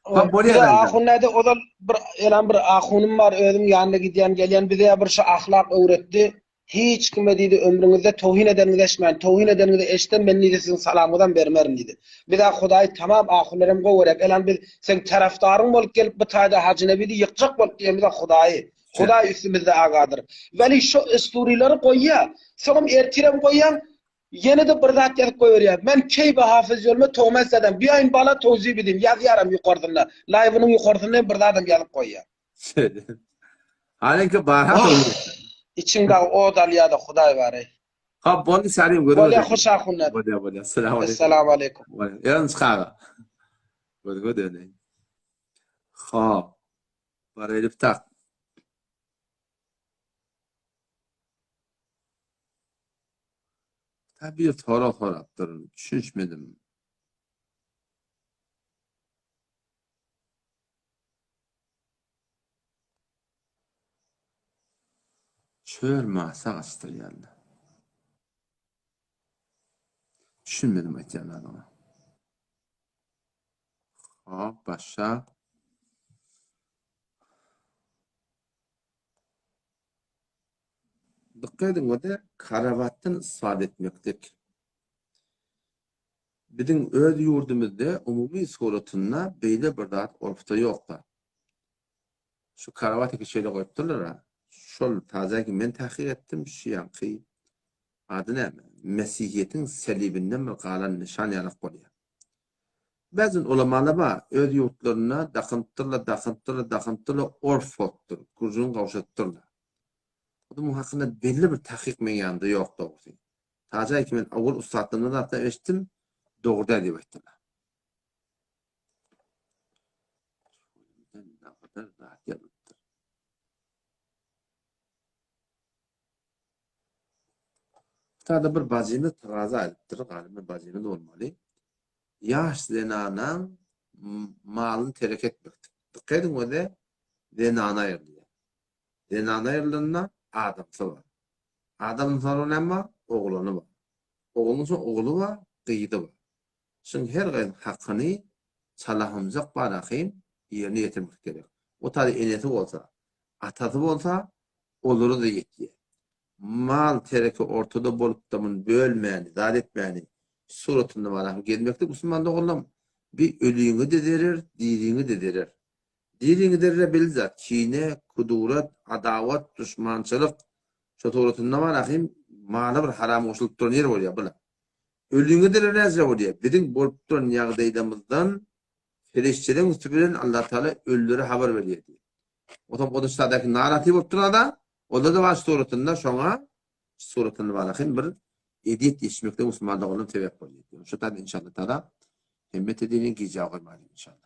Ha bolýar. Bir ahun näde ozal bir elan bir ahunym bar özüm ýanyna gidýän gelýän bize bir şu ahlak öwretdi. Hiç kime diýdi, ömrüňizde towhin edeniňizi eşitmän, towhin edeniňizi eşitsem, men diýdi, siziň salamyňyzam bermerin diýdi. Biz-ä Hudaýy tamam ahunlaram gowy görýäk, elan biz seň tarapdaryň bolup gelip bu taýda Hajy Nebidi ýykjak bolup diýemizok Hudaýy. Hudaý üstümizde agadyr. Weli şo esturilary goýýa, soňam ertirem goýýaň, ýene-de bir zat ýazyp goýberýär. Men keýbe hafyz ýoluma towmes zadam, biýaýyn bala towzi bidim ýazýaram ýokarsynda, laýwynyň ýokarsynda hem bir zadam ýazyp goýýa. Halyňky bar ha Wah, içiň dagy ot alýada Hudaý bary. Hop boldy Salim gözüňe. Bolýa hoş ahunlar. Bolýa bolýa. Assalamu aleýkum. Essalamu aleýkum. Ýalňyş çykaga. Gözüňe döneýin. Hop. Baraýlyk tak. Ta bir sorag sorapdyr. Düşünişmedim. Çöl masa gaçdyrýarlar. Düşünmedim aýtýan zadyňa. Hop, başa. Dykgat ediň, o-da karawatdan istifade etmeklik. Biziň öz ýurdumyzda umumy suratynda beýle bir zat orfda ýok-da. Şu karawat iki şeýle goýupdyrlar-a. Şol taze ki men tahkyk etdim, şu ýaňky ady näme? Mesihiýetiň selibinden bir galan nyşan ýalak bolýar. Bäzin ulamalar bar, öz ýurtlarynda dakynypdyrlar, dakynypdyrlar, dakynypdyrlar, orf bolupdyr, gürrüň gowşadypdyrlar. Munuň hakynda belli bir takyk meň ýanymda ýok dogrusy. Taja ki men owal ussatlarymdan zatlar eşitdim, dogry däl diýip aýtdylar. Tada bir bajymyz taraza aýdypdyr, galyba bajymyz bolmaly. Ýaş zenanaň malyny terek etmekdir. Dikkat ediň öze zenana aýrylýar. Zenana aýrylanda adamsy bar. Adamdan soňra näme bar? Oglany bar. Oglunyň soň ogly bar, gyzy bar. Şuň her gyzyň hakyny çalahymjak bar ahym ýerine ýetirmek gerek. O taýda enesi bolsa, atasy bolsa olara-da ýetýär. Mal tereke ortada bolupda muny bölmäni, zat etmäni suratynda bar ahym gezmeklik musulman doganlarym bi öliňe-de zerer, diriňe-de zerer. Diriňi zerre belli zat, kine, kudurat, adawat, duşmançylyk şo suratynda bar ahym mala bir haram goşulyp duran ýer bolýar bula. Öliňi zerre näce bolýar? Biziň bolup duran ýagdaýlarymyzdan perişdeleň üsti bilen Allatagala ölülere habar berýär diýip. Otam o da şadaky naraty bolup duran adam, onda-da bar suratynda şoňa suratynda bar ahym bir ezýet ýetişmekde musulman doganlarym sebäp bolýar. Şo taýda inşallah hemmet edeliň gijä goýmalyň inşallah.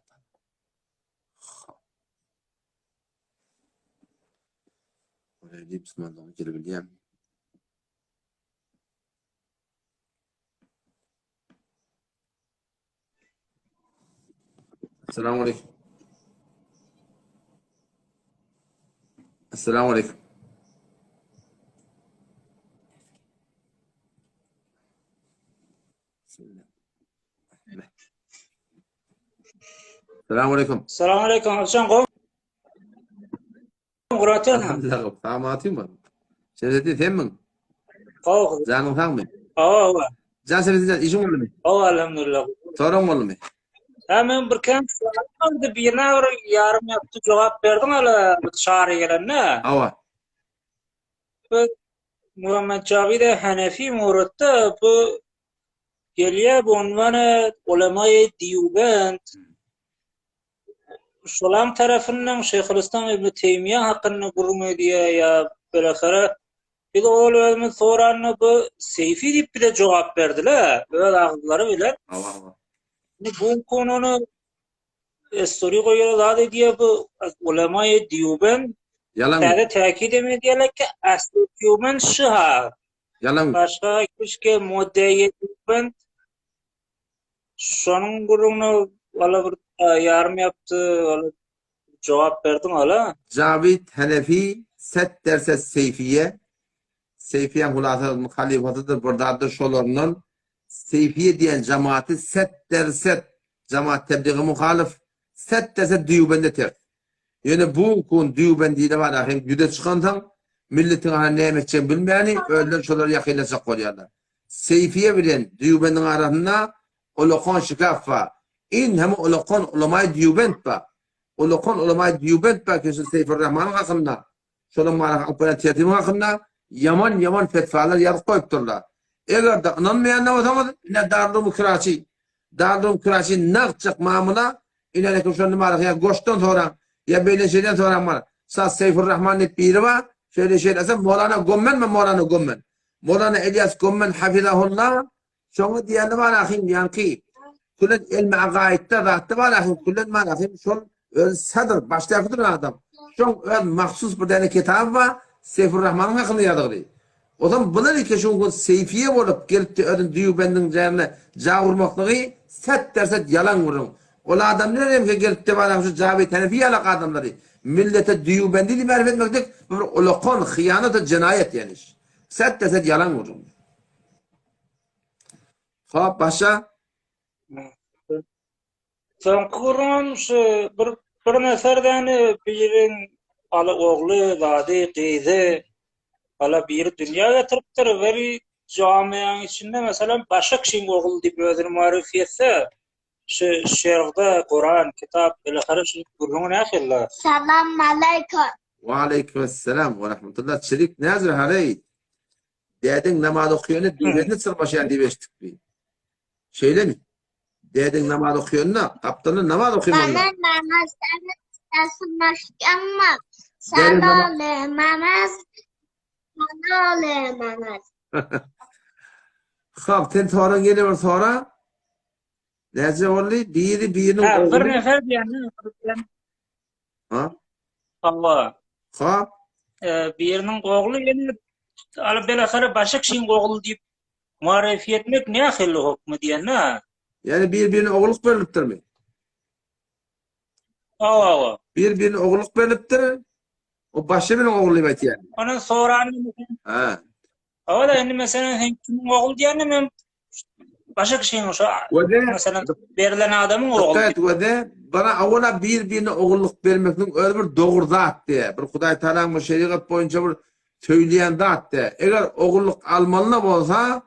Oraya diýip Müslümanlygyny gelip bilýän. Assalamu aleykum. Assalamu aleykum. Salam aleyküm. Salam aleyküm. Akşam gowy. Murat Elhamdülillah. Salam mı? Şemsettin sen miň? Gowy. Janyň sagmy? Hawa, hawa. Jan Şemsettin işiň boldumy? Hawa, elhamdülillah. Soraň boldumy? Ha men bir kem soraň birine bir ýarym ýapdy jogap berdiň ala çary gelende. Hawa. Bu Muhammed Javid Hanefi Muratda bu gelýär bu unwana ulama-i Diyubend. Şolam tarapyndan Şeýhülislam Ibn Teýmiýe hakynda gürrüň edýär ýa belahara biz ol özümiz soranda bu Seýfi diýip bize jogap berdiler öz agyzlary bilen. Hawa hawa. Indi bu konuny estori goýar zat edýär bu ulama-i Diyubend. Ýalan. Täze täkid hem edýärler ki asly Diyubend şyha. Ýalan. Başga hiç kim muddeýi Diyubend Şonuň gürrüňine wala bir ýarym ýapdy, wala jogap berdiň wala. Jawid Hanefi set derse Seýfiýe, Seýfiýäň hulasa halyfasydyr bir zatdyr şolaryndan Seýfiýe diýen jamaty set derset jamaat tebliga muhalyf set derset Dýubende ters. Ýöne bu kun Dýubendide bar ahim ýüze çykansoň milletiň ara näme etjegini bilmäni özleri şolara ýakynlaşjak bolýarlar. Seýfiýe bilen Dýubendiň arasynda ulakan şikaf bar. In hem ulakan ulamaý Dýubend bar. Ulakan ulamaý Dýubend bar ki şu Seýfurrahmanyň hakynda, şonuň mara alyp barýan tertibiň hakynda ýaman-ýaman fetwalar ýazyp goýupdyrlar. Eger-de ynanmaýan-da bolsaňyz, ine Darülulum Kiraçy, Darülulum Kiraçy nagtjak mamla, ine lekin şonda mara ýa goşdan soraň, ýa beýle şeyden soraň bar. Saz Seýfurrahman diýip biri bar, şeýle şeýle, Molana Gommenmi Molana Gommen. Molana Elýas Gommen hafizahullah şoňa diýeni bar ahym ýaňky külen elmi agaýytda zatda bar ahym külen bar ahym şol öz sadr başdaky duran adam şoň öz mahsus bir däne kitaby bar Seýfur Rahmanyň hakynda ýazgyly. Ozam bular iki şu gün seýfiýe bolup gelipdi özüni Dýubendiň janyna ja urmaklygy set derset ýalan gürrüň. Ol adamlar hem gelipdi bar ahym şu Jawid Hanefi ýalak adamlary millete Dýubendi diýip märif etmeklik bu bir ulakan hyýanat we jenaýat ýanyş. Set de set ýalan gürrüň. Hop, başa. Soňky gürrüňem şu bir bir neferden biriň aly ogly, zady, gyzy ala biri dünýä getiripdir. Weli jamiýaň içinde meselem başga kişiň ogly diýip özüni muarrif etse, Şu şergde Kuran, kitap, bilahare şu gürrüňi nähili? Salam aleýkum. Waleýkimessalam we rahmetullah. Çirik näzir haleý? Dädeň namaz okaýanda düwlenini çyrmaşýan diýip eşitdik bi. Şeýlemi? Dädeň namaz okaýanda gapdalynda namaz okaýmaly. Bana namaz çyrmaşýanmy? Salam namaz. Salam namaz. Hop, sen soraň ýene bir sora. Näce boldy? Biri biriniň Ha, bir ogly. nefer diýende, Ha? Allah. Ha? E, biriniň ogly ýene alyp belahara başga kişiň ogly diýip muarrif etmek nähili hokmy diýende. Ýani bir-birine ogullyk berlipdirmi? Hawa, hawa. Bir-birine ogullyk berlipdir. O başga biriniň ogly diýip aýtýar. Onuň sorany Ha. Hawa-da indi meselem sen kimiň ogly diýende men başga kişiniň şo meselem berlen adamyň ogly. Dikkat wede bana awala bir-birine ogullyk bermekligiň özi bir dogry zat diýe. Bir Hudaý Tagalaň bir şerigat boýunça bir söýleýän zat diýe. Eger ogullyk almalyna bolsa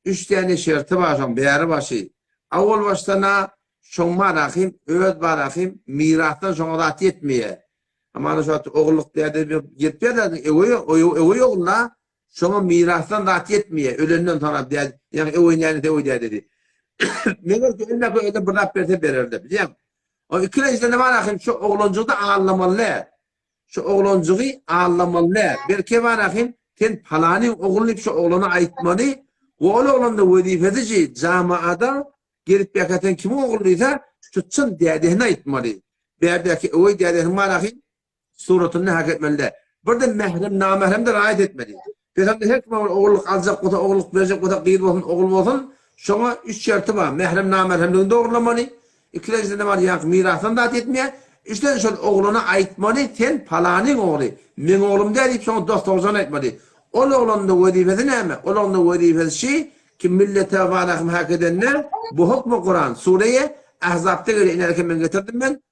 üç däne şerti bar şoň bäri başy. Awal başdan-a şoň barahym öz barahym mirasdan şoňa zat ýetmeýär. Hamana şu wagt ogullyk diýende ýetýär öweý öweý ogluna Şoňa mirasdan zat ýetmeýär, ölenden soňra diýýär, ýagny öweý näme öweý diýýär dedi. Meger ki ölmäkä özüne bir zat berse bererdi, bilýäňmi? O ikilenjide näme bar ahym şu oglanjygy-da aldamaly däl. Şu oglanjygy aldamaly däl. Belki bar ahym sen palanyň ogly diýip şu oglana aýtmaly we ol oglanda wezipesi jamaada gelip ýaka sen kimiň ogly diýse şu çyn dädesine aýtmaly. Bärdäki öweý dädesiniň bar ahym Suratynda hak etmeli däl. Birde mährem, namähremde raýat etmeli. Pygamber her kime bir ogullyk aljak bolsa, ogullyk berjek bolsa, gyz bolsun, ogul bolsun, şoňa üç şerti bar. Mährem, namähremligini dogrulamaly. Ikilenjiden bar, ýaňky mirasdan zat ýetmeýär. Üçlenji şol oglana aýtmaly, sen palanyň ogly, meň oglum däl diýip şoňa dos-dogrujagyny aýtmaly. Ol oglanyň-da wezipesi näme? Ol oglanyň wezipesi şi, Kim millete walahym hak edende, bu hukmy Kuran, Sure-i Ahzapda gelýär, inerki men getirdim men.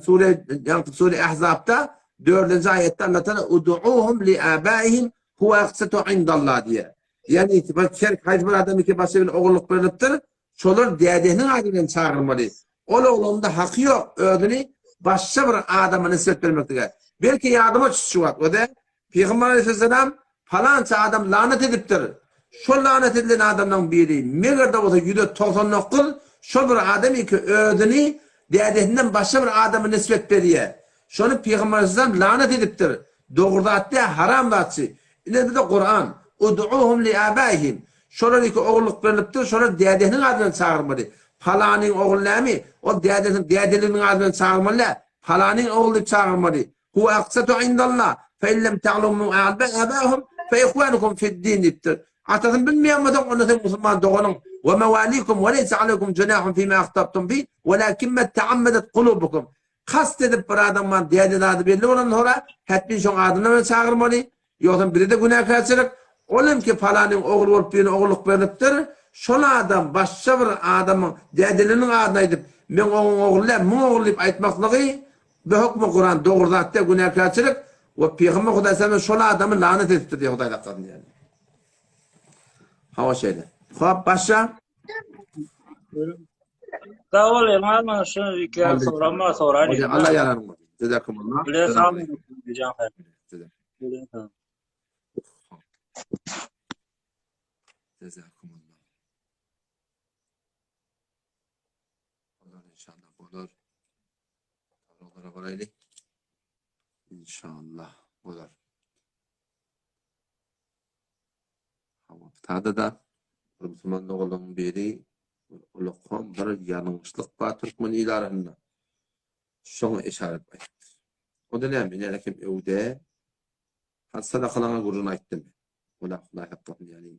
Sure, ýagny Sure Ahzapda 4-nji aýatda Allah Taala ud'uhum li abaihim huwa aqsatu indallah diýýär. Ýagny bir şerk haýsy bir adam iki başy bilen ogullyk berlipdir, şolar dädesiniň ady bilen çagyrmaly. Ol oglanda haky ýok, özüni başga bir adama nisbet bermeklige. Belki ýadyma düşdi şu wagt, o-da Pygamber aleyhisselam palança adam lanat edipdir. Şol lanat edilen adamlaryň biri, meger-de bolsa 199 şol bir adam ki özüni dädesinden başga bir adama nisbet berýär. Şony Pygamber aleyhisselam lanat edipdir. Dogry zat däl, haram zatçy. Ine bu-da Kuran. Ud'uhum li abaihim. Şolar iki ogullyk berlipdir, şolar dädesiniň ady bilen çagyrmaly. Palanyň ogly nämi? Ol dädesiniň dädeliginiň ady bilen çagyrmaly däl. Palanyň ogly diýip çagyrmaly. Huwa aksatu indallah, fe in lem ta'lemu aba'ahum fe ihwanukum fid-din diýipdir. Atasyny bilmeýän bolsaň, onda seň musulman doganyň we mawalikum we leýse aleýkum junahun fima ahtabtum bi, welakin ma ta'ammadat kulubukum. Kast edip bir adam bar däde zady belli bolandan soňra hetmin şoň adyna bilen çagyrmaly, ýogsam bize-de günäkärçilik. Ol hem ki palanyň ogly bolup birine ogullyk berlipdir, şol adam başga bir adamyň dädeleriniň adyny aýdyp, meň oňuň ogly däl, muň ogly diýip aýtmaklygy Be hökmi Kuran dogry zat däl günäkärçilik we Pygamber Hudaý sallam şol adamy lanat edipdir diýýär Hudaý saklasyn diýýär. Hawa şeýle. Hop başga? Sag bol Elmar mana şu iki ýaly sorama soraýyn. Allah ýararyň bolsun. Jazakumullah. Bile sag bol. Jazakumullah. Bolar inşallah bolar. Sorulara baraýly. Inşallah bolar. Hawa, tada-da bir musulman doganlaryň biri bir ulakam bir ýalňyşlyk bar türkmen il arasynda. Şoňa yşarat aýtdy. O da näme? Ine kim öwde hal sadakalaryň gürrüňini aýtdym. Ola Hudaý saklasyn ýagny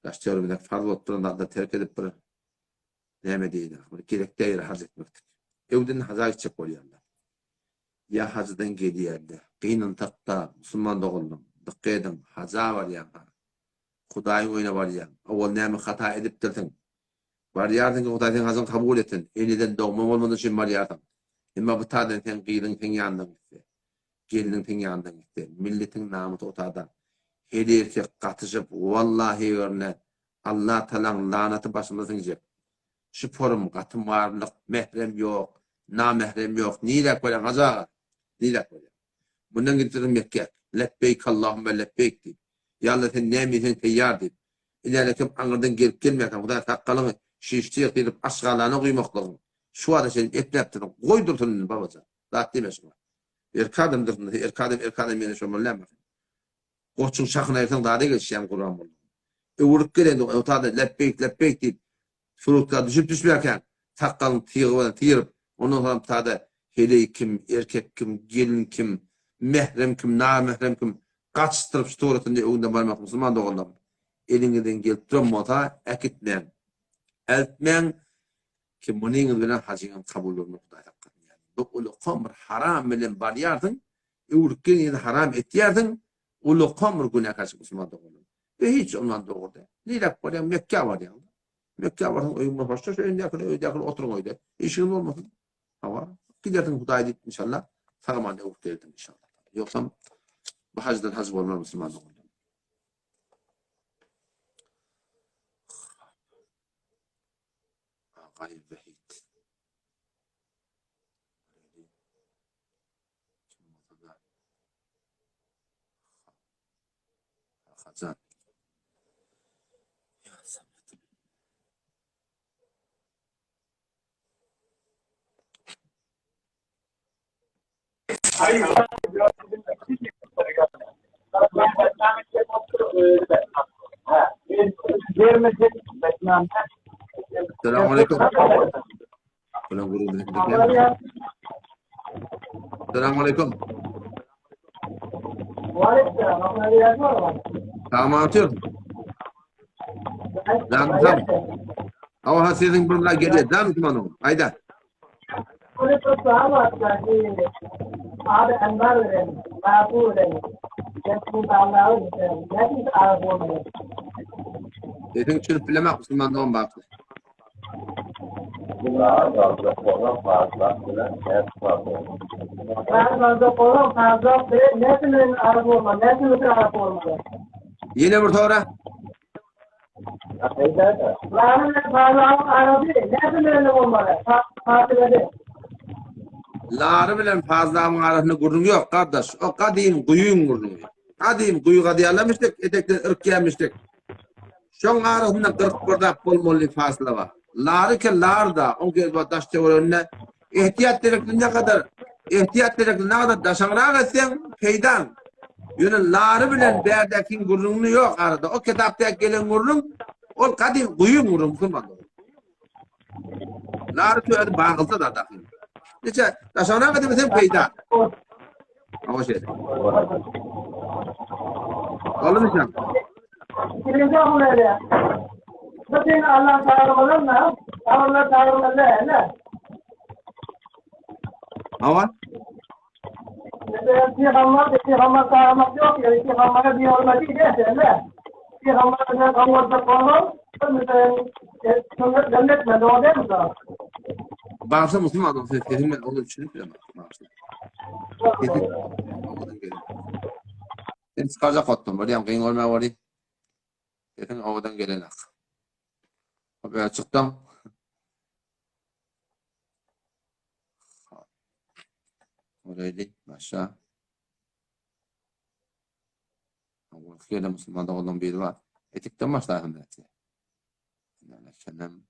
daş töweregimizdäki farz bolup duran zatlary terk edip bir näme diýýär, bir gerek däl ýere harç etmeklik. Öwden haja gitjek bolýarlar. Ýa hajydan gelýärler. Gynansak-da, musulman doganlarym, dykgat ediň, haja barýaň-ha. Hudaýyň öýüne barýaň. Owal näme hata edipdirsiň? Barýarsyň ki, Hudaý seň hajyňy kabul etsin. Eneden dogma bolmany üçin barýarsyň. Emma bu taýdan seň gyzyň seň ýanyňdan gitse, gelniň seň ýanyňdan gitse, milletiň namysy otada. Her erkek gatyşyp, wallahi egerine Allah talaň lanaty başymyza siňjek. Şu forum gaty marlyk, mährem ýok, namährem ýok, niräk barýaň hajy aga? Niräk barýaň? Mundan gidip dursuň Mekgä, Lepbeýk Allahümme lepbeýk diýip. Ýa Allah sen näme diýseň teýýar diýip. Ilälekem aňyrdan gelip gelmänkäň Hudaý sakgalyňy şişjek diýlip aşgalana guýmaklygyň şu wagta çenli epläp dursuň. Goý dursun indi babajan. Zat diýme şuňa. Erkek adam dursun, erkek adam erkek adam ýene şol bolýarmy? Goçuň şahyny aýyrsaň zada gelişýän Gurban boldy. Öwrülip gelende otada lepbeýk lepbeýk diýip surutga düşüp düşmärkäň sakgalyny tygy bilen syryp ondan soňam tada heleý kim, erkek kim, gelin kim, mährem kim, namährem kim gaçyşdyryp şu suratynda öňünden barmak musulman doganlarym eliňizden gelip duran bolsa äkitmäň eltmäň ki munyňyz bilen hajyňam kabul bolmaz Hudaý saklasyn ýaly bu ulakam bir haram bilen barýarsyň Öwrüp gelýäni haram etýärsiň, ulakam bir günäkärçilik musulman doganlar. Ve hiç ondan dogry däl. Niräk barýaň? Mekgä barýaň. Mekgä barsaň öýüň bilen hoşlaş, öýündäkini öýdäkini oturyň öýde. Işiňiz bolmasyn. Hawa, gidersiň Hudaý diýip inşallah sag-aman öwrüp gelersiň inşallah. Ýogsam bu hajdan haj bolmaz musulman doganlar. Agaý Wehit. Kim bolsa-da. Kakajan. Ýa Samet. Selamun aleyküm. Bilen guruldy. Selamun aleyküm. Tamam atıyor. Tamam tamam. Ama sizin bir geliyor. Tamam tamam. Hayda. Sesiňi çürüp bilemek musulman dogan bagtly. Ýene bir sora. Lary bilen Fazlamyň arasynda gürrüň ýok, gardaş. O gadym guýyň gürrüňi. Gadym guýy gazýarlarmyşdyk, etekden yrkýarmyşdyk. Şoň arasynda 41 zat bolmaly fasla bar. Lary ke lar-da, oň göz bar daş töwereginde. Ehtiýat gerekli ne kadar, ehtiýat gerekli ne kadar daşaňrak etseň, peýdaň. Ýöne lary bilen bärdäkiň gürrüňini ýok arada. O kitapdaky gelen gürrüň, ol gadym guýyň gürrüň musulman. Lary töwedi bagylsa da dahyl. Neçe daşaňrak edemesen peýda. Awa şeýle. Boldumy sen? Birinji ogul öyle. Bütün Allah çağırmalı Allah çağırmalı ne? Awa. Mesela Peygamber, Peygamber çağırmak yok. Yani Peygamber'e bir olma değil de Peygamber'e kavurda konu. Mesela cennet mi? Doğru değil mi? Bagşa musulman adam sen senin ben onu düşünüp bilemem. Bagşa. Sen çıkaracak otdum. Bolýam gyň bolma boli. Sesiň owadan gelenak. Hop, çykdym. Oraydy, başa. Gorky gelen musulman doganlaryň biri bar. Etikden başlaýsam nätse. Senem.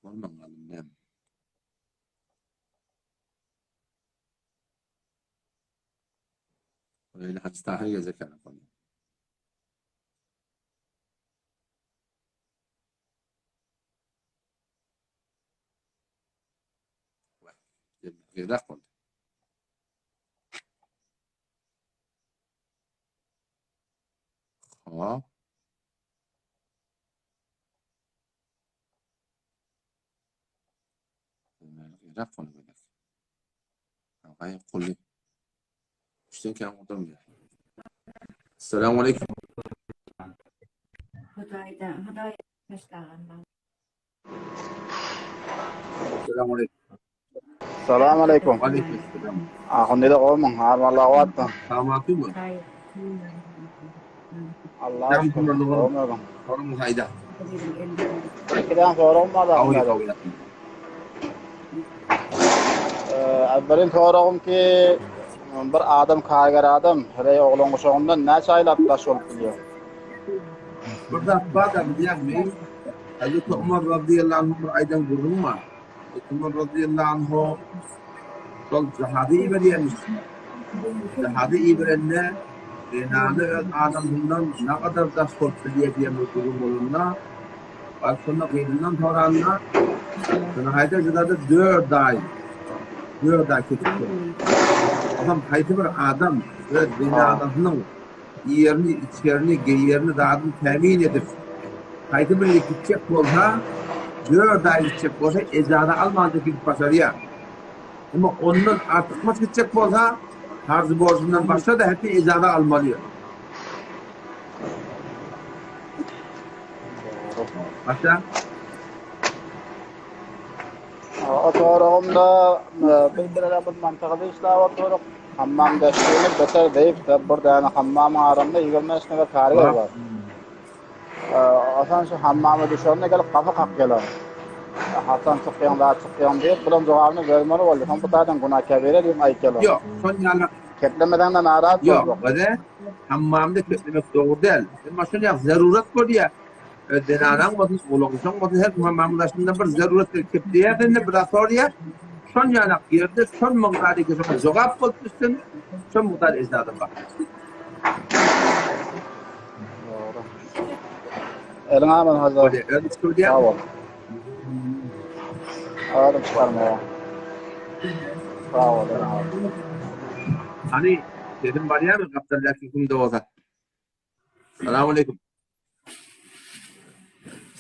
Bolman galdym näme? Öyle Hacı Tahir gelecek yani konu. Gezek boldy. Hop. Gezek boldy gezek. Agay kulli. Üçden kän gudurmaýar. Assalamu aleyküm. Hudaýdan, Hudaý başlagan Assalamu aleyküm. Salam aleyküm. Aleyküm selam. Ahun dede gowmyň? Halyň Allaha kuwwatmy? Salamatmy? Allah şükür. Gowmy? Sorun hayda. Bir soragym bar Ahun dede. Birinji soragym ki bir adam karger adam heleý oglan guşagyndan näçe aýlap daş bolup bilýär? Bir zat bar da bilýäňmi? Hazreti Umar radıyallahu anh bir aýdan gürrüň bar. Hazreti Umar radıyallahu anh şol jihady iberýärmiş. Jihady iberende zenany öz adamsyndan ne kadar daş bolup bilýär diýen bir gürrüň bolanda baryp şonda gyzyndan soranda şony haýda jydada dört aý dört aý kesipdir. Onam haýsy bir adam öz zenanasynyň Iýerini, içerini, geýerini, zadyny tämin edip, haýsy bir ýere gitjek bolsa, dört aý gitjek bolsa, ejaza alman-da gidip başarýar. Emma ondan artykmaç gitjek bolsa, karzy-borjundan başga-da hätde ejaza almaly. Başga? O soragymda biz bir bir mantygyly işläp oturyk. Hammam deşligini beter zeýif-de, bir däne hammamyň aramynda 25 nefer karger bar. Hasan şu hammama düşende gelip gapy kakýarlar. Hasan çykýaň, zat çykýaň diýip, bulam jogabyny bermeli boldy. Soň bu taýdan günä kebire diýip aýtýarlar. Ýok, şon ýaly Keplemeseň-de narahat Ýok, boljak. öde hammamda keplemek dogry däl. Emma şon ýaly zerurat bolýar. Öz zenanaň bolsun, oglançaň bolsun, her kim hammamyň daşynda bir zerurat bilen kepleýär sende, bir zat soraýar. Şon ýalak ýerde şol mukdar eke şoňa jogap bolup düşsün, şol mukdar ejizada bar. Dogry. Eliň aman hajy. Bolýar, özüň çykyp gidýärmi? Sag bol. Özüm çykarmaýa. Sag bol, eliň aman. Hany, sesim barýarmy gapdaldaky kimde bolsa? Salam aleýkum.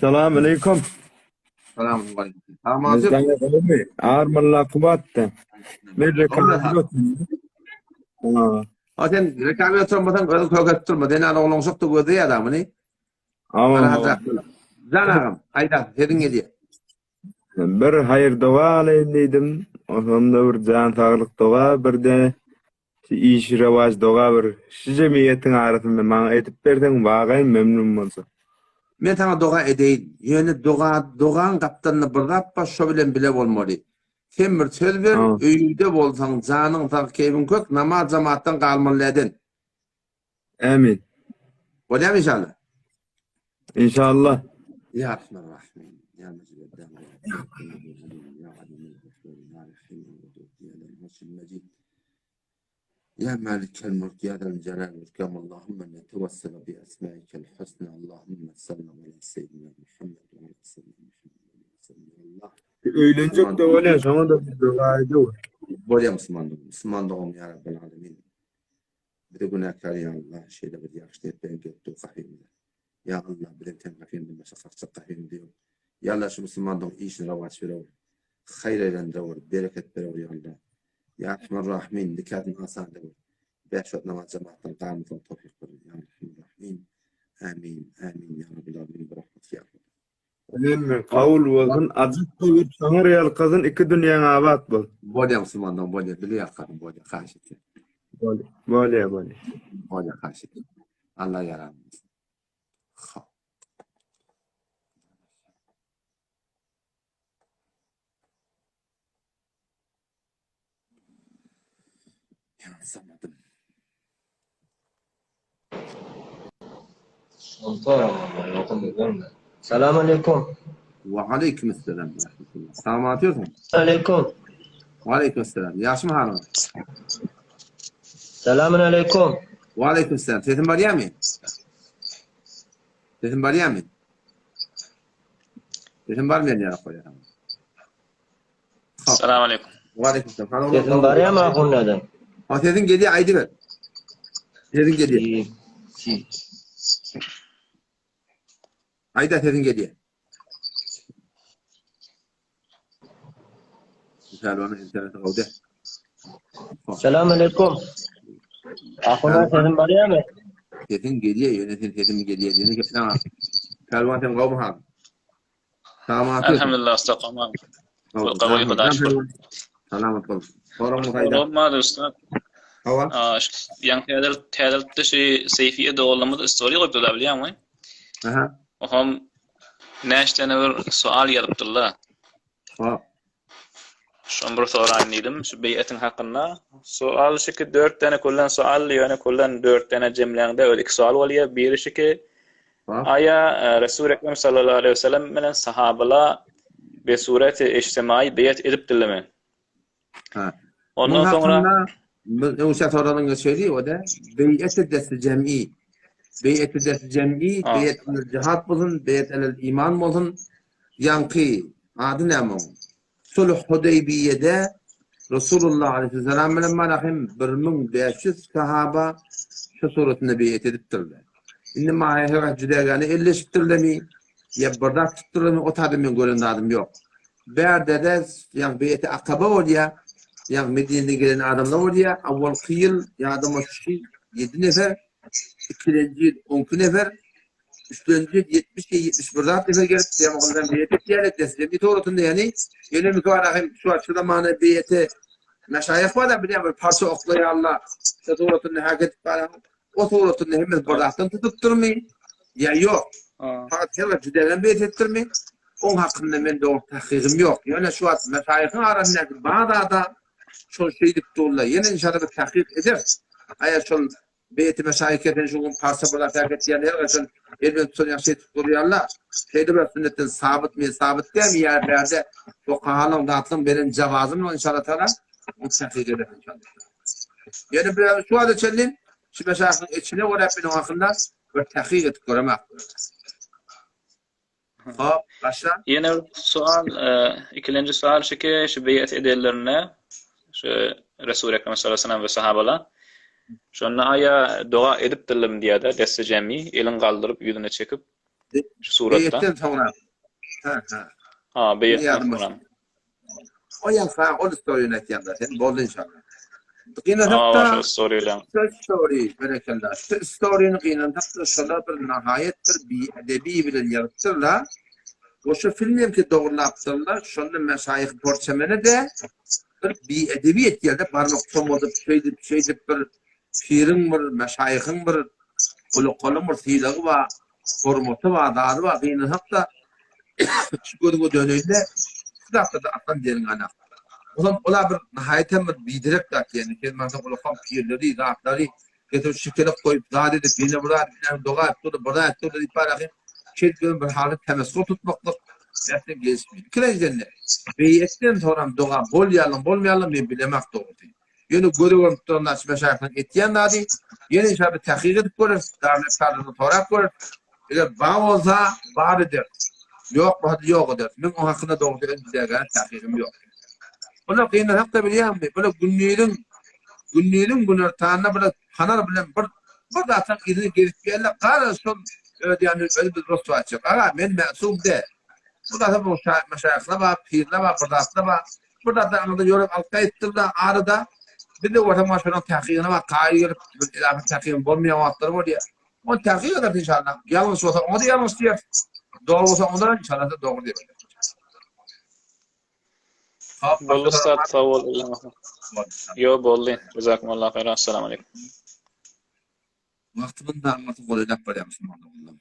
Salam aleýkum. Salam aleýkum. Salam Armalla kuwatda. Men rekabet. Ha. Ha sen rekabet oturmasaň özüň köket durma. Sen ýaly oglan şokda gözleýär adamyny. Aman. Jan agam, aýda, sesiň gelýär. Bir haýyr doga alaýyn diýdim. Ondan bir jan saglyk doga, bir-de Şu işi rowaç doga bir şu jemgyýetiň arasynda maňa edip berseň wagaýyn memnun boljak. Men saňa doga edeýin. Ýöne doga dogaň gapdalynda bir zat bar şo bilen bile bolmaly. Sen bir söz ber, öýüňde bolsaň janyň sag keýpiň kök namaz jamaatdan galmaly däden. Ämin. Bolýamy inşallah? Inşallah. Ya Rahman Rahim. Ya Mecid Ya Malik el-Mulk, Ya Zel Celal vel İkram, Allahümme netevessele bi esmaikel husna, Allahümme salli ala seyyidina Muhammed ve ala seyyidina Muhammed. Allah. Öýlenjek de bolýar, şoňa da bir doga ediwer. Bolýar musulman dogan. Musulman dogan ya Rabbel Alemin. Bizi günäkär ýa Allah şeýle bir ýagşy niýet bilen gelip dur gapymyza. Ýa Allah biziň seň gapyňdan başga kakjak gapymyz ýok. Ýa Allah şu musulman dogan işini rowaç berewür. Haýyr eýlendirewür, bereket berewür ýa Allah. Ýa Erhamer Rahimin nikasyny asan edewür. Bäş wagt namaz jemaatdan galmasyna towfyk berewür. Ýa Erhamer Rahimin. Amin. Amin. Ýa Rabbil Alemin. Bi rahmetik ýa Erhamer. Amin. Kabul bolsun. Ajap bolup saňa ýalkasyn iki dünýäň abat bol. Bolýa musulman dogan bolýa bile ýalkasyn bolýa haýyş etýän. Bolýa bolýa bolýa. Bolýa haýyş etýän. Allah ýaran bolsun. Hop. Ýansamadım. Salam aleýkum. Wa aleýkum esselam we rahmetullah. Salam atýarsyň? Aleýkum. Wa aleýkum esselam. Ýagşymy halyň? Salam aleýkum. Wa aleýkum esselam. Sesim barýarmy? Sesim barýarmy? Sesim barmaýan ýaly goýýar. Salam aleýkum. Wa aleýkum salam. Sesim barýarmy ahunladan? Ha sesiň gelýär aýdyber. Sesiň gelýär. Aýda sesiň gelýär. Pälwanyň interneti gowy däl. Salam aleýkum. Ahunlar sesim barýarmy? Sesiň gelýär, ýöne sen sesim gelýär diýene gepläň. Pälwan sen gowmy halyň? Salamat. Elhamdülillah usta tamam. Gawy Huda şükür. Salamat bol. Soragyňy gaýda. Olmaz usta. Hawa. Ýaň täzel täzeltdi şu Seýfiýe doganlarymyz story goýupdylar bilýäňmi? Aha. Oham näçe tane bir sual ýazypdyrlar. Ha. Şony bir soraýyn diýdim, şu beýetiň hakynda. Sual şu ki, dört däne küllen sual, ýöne küllen dört däne jemläňde özi iki sual bolýar. Biri şu ki, aýa Resul Ekrem sallallahu aleýhi we sellem bilen sahabala be sureti ijtimai beýet edipdirlermi? Ha. Ondan Muň soňra hakynda biz öňçä soranyň şeýdi, o da beýeti desti jem'i. Beýeti desti jem'i, beýet alel jihad bolsun, beýet alel iman bolsun. Ýaňky, ady näme oň? Sulh Hudeýbiýede Resulullah aleýhissalam bilen marahym 1500 sahaba şu suratynda beýet edipdirler. Indi maýa her haýsy jüdägäne elleşipdirlermi, ýa bir zat tutupdyrlarmy, o taýda men gören zadym ýok. Bärde-de ýaňy beýeti Akaba bolýar, ýaňy Medineden gelen adamlar bolýar. Awalky ýyl ýadyma düşdi, ýedi nefer, ikilenji ýyl on iki nefer, Üçlenji 70 ýa 71 zat nefer gelip, Pygamberden beýet etýärler, desjemi suratynda, ýagny ýöne mikara hem şu wagt şu zamana beýete meşaýyh bar-da, bilýän bir parça oklaýarlar, şu suratynda hak edip barýan, o suratynda hemmesi bir zatdan tutupdyrmy ýa ýok? Fakat her bir jüdegen beýet etdirmi? Oň hakynda men dogry tahkygym ýok. Ýöne şu wagt meşaýyhyň arasyndaky bar zada şol şeýdip durlar. Ýene inşallah bir tahkyk ederis. Aýa şol Beýti meşaýyh kesen şu gün parça bir zat hereket edýän her haçan el bilen tutan ýagşy edip durýarlar. Şeýle bir sünnetden sabytmy, sabyt dälmi ýa bärde fukahalaryň zatlaryň beren jawazyny bilen inşallah taala ony tahkyk eder inşallah. Ýöne bir şu wagta çenli şu meşaýyhyň içine görä men oň hakynda bir tahkyk edip göremok. Hop, başla. Ýene bir sual, ikilenji sual şu ki, şu beýat edenlerinde şu Resul Ekrem sallallahu aleyhi ve sellem we sahabalar şonda aýa doga edipdirlermi diýýär-de, desse jemi, elin galdyryp, ýüzüne çekip. Şu suratda. Beýetden soňra. Ha, ha. Ha, beýetden soňra. O ýa ol storyny aýtýan-da sen, boldy inşallah. Gynansak-da, şol storylaň. Şol story, berekella. Şu storyny gynansak-da şolar bir nahaýat bir biedebi bilen ýazypdyrlar. We şu filmem ki dogrulapdyrlar, şonda meşaýyh porçemene-de bir biedebi etýär-de, barmak somadyp, şeýdip, şeýdip bir piriň bir, meşaýyhyň bir ulakalyň bir sylagy bar. Hormaty bar, zady bar, gynansak-da, şu gözüňe döneýin-de, şu zatlarda aslan derňänak. Olam ola bir nahaýat hem bir biderek zat diýen. Sen maňa ulakan pirleri, zatlary getirip şikelek goýup, zat edip, ýene bir zat bilen doga edip durdy, bir zat edip durdy diýip barahym, şeýdip bir haly temessur tutmaklyk ähli gelişmeýär. Ikilenjiden-de, beýetden soňram doga bolýarlygyny, bolmaýarlygyny men bilemok dogrusy. Ýöne göze görnüp duran zat şu meşaýyhlaryň etýän zady. Ýene inşallah bir tahkyk edip göreris, darül-eftarlardan sorap göreris. Eger bar bolsa, bar ederis. Ýok bolsa-da ýok ederis. Meň oň hakynda dogrusy öz bidägär tahkygym ýok. Bular gynansak-da bilýäňmi, bular gündiziň gündiziň günortanda bular fanar bilen bir bir zatlaryň yzyny gezip gelýärler. Garaz şol öz ýanyna özi bizi ryswa etjek. Aga, men mäsum däl. Bu zat bu meşaýyhlar bar, pirler bar, bir zatlar bar. Bir zatlar aňyrdan ýöräp alyp gaýypdyr-da, arada biz-de görseň maşa şonuň tahkygyna bak, kaýyl gelip, bir edasyň tahkygynyň bolmaýan wagtlary bolýar. Ony tahkyk ederis inşallah. Ýalňyş bolsa oňa-da ýalňyş diýeris. Dogry bolsa oňa-da inşallah dogry diýeris. Boldy ussat, sag bol. Ýo, boldy. Jazakumullah haýran. Assalamu aleýkum. Wagtymyň da aňyrsy golaýlap barýar musulman doganlarym.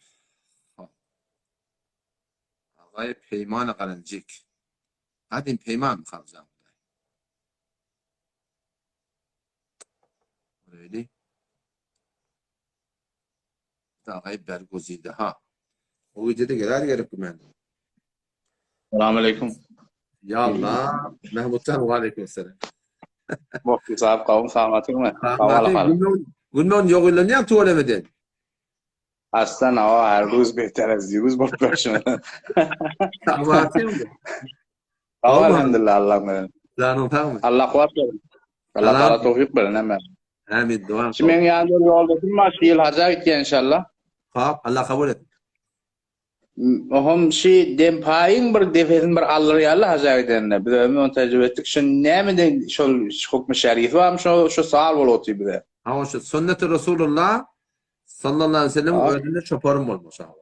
Agaý Peýmana Galanjik. Gadym peýman Haljan Hudaý. Öyle. Dagay berguzide ha. O gece de geler gerek men. Salam aleyküm. Ya Allah. Mahmutjan ve aleyküm selam. Mufti sahip kavum salamatyňmy? Günden yok ilanýan tuwalemeden. Aslan awa her ruz beter az diruz bolup görşüme. Salamatyňmy? Sag elhamdülillah Allah menen. Janyň sagmy? Allah kuwat bersin. Allah taala towfik bersin hemme. Amin. Dua. Şu meň ýanymda bir ýoldaşym bar, şu ýyl haja gitýär inşallah. Hop, Allah kabul et. Oham şu dempaýyň bir defesini bir aldyrýarlar haja gidende. Biz özümiz ony tejribe etdik. Şu nämeden şol hukmy şerisi barmy şo şu sal bolup otyr bize. Hawa şu sünneti Resulullah sallallahu aleyhi ve sellem özünde çoparym bolmuş hawa.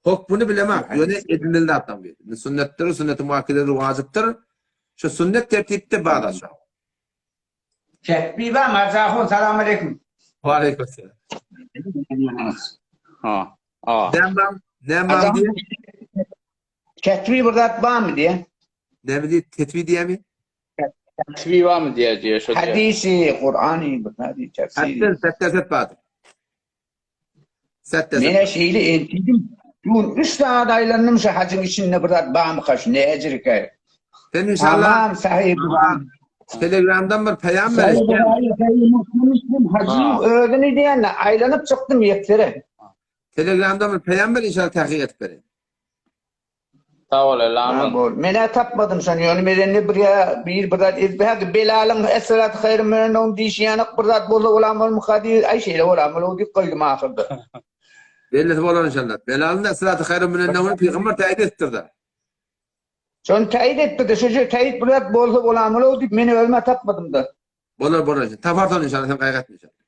Hukmuny bilemok, ýöne edinildi zatlaryň biri. Indi sünnetdir, sünneti muakkededir, wajypdyr. Şu sünnet tertipde bar aşa. Tekbir bar, Marjahun, salam aleyküm. Wa aleyküm selam. Ha. Ha. Näme näme diýe? Tekbir bir zat barmy diýe? Näme diýe? Tetbi diýemi? Tetbi barmy diýe diýe şo diýe. Hadisi, Kur'any bir zat diýe, tefsiri. Hatdan setde bardyr. Setde. Menä şeýle entidim. Dün 3 saat aýlandym şu hajyň içinde bir zat barmyka şu näjirkä. Sen inşallah Tamam sahyh Buhary. Telegramdan bir peýam ber. Sahyh Buhary, Sahyh Muslim hajyň özüni diýende aýlanyp çykdym ýeksere. Telegramdan bir peýam ber inşallah tahkyk edip bereýin. Sag bol Ellamyň. Bol. Menä tapmadym şony ýöne menden bir ýa bir bir zat edip hä Belalyň essalatu haýrun minen nowm diýşi ýanak bir zat bolsa bolan bolmyka diýip aý şeýle bolan bol diýip goýdum ahyrda. Bellisi bolar inşallah. Belalyň essalatu haýrun minen nowm pygamber täýit edipdir-de. Şony täýit etdi-de şo ýer täýit bir zat bolsa bolan bol diýip men özüm-ä tapmadym-da. Bolar bolar inşallah. Taparsan inşallah sen gaýgy etme inşallah.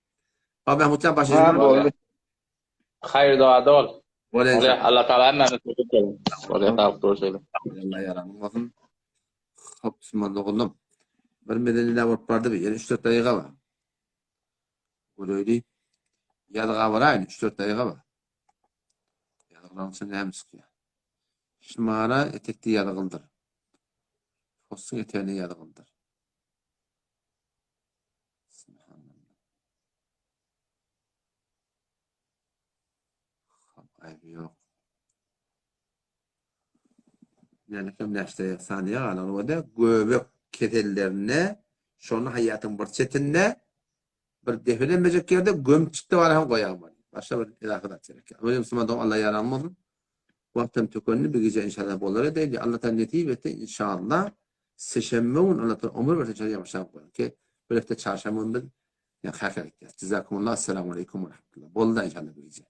Baba Mahmutjan başy. Ha boldy. Haýyr dogada bol. Bolýar. Allah Taala hemmämize towfik bersin. Bolýar, saglyk görüşeýli. Allah ýaraňyz bolsun. Hop, Süman oglum. Bir medenide bolup bardy bir. Ýene 3-4 daýyga bar. Göreýli. Ýazga baraýyn, 3-4 daýyga bar. Ýazgylaryň içinde näme çykýar? Şumara etekde ýazgyldyr. Postuň eteginde ýazgyldyr. Subhanallah. Aýby ýok. Ýöne kim näçe saniýe galan bolsa, göbek kesellerinde şony haýatyň bir çetinde bir depelenmejek ýerde gömçükde bar hem goýaň bar. Başga bir edafa zat gerek ýok. Özüm musulman dogan Allah ýaran bolsun. Wagtym tükendi, bir gije inşallah bolar edeyli. Allah taala nesip etse inşallah seşenbe gün Allah taala ömür berse inşallah ýaşap goýar. Ki bir hepde çarşamba gün biz ýa haka gitýäs. Jazakumullah. Esselamu aleýkum we rahmetullah. Boldy inşallah bu gije.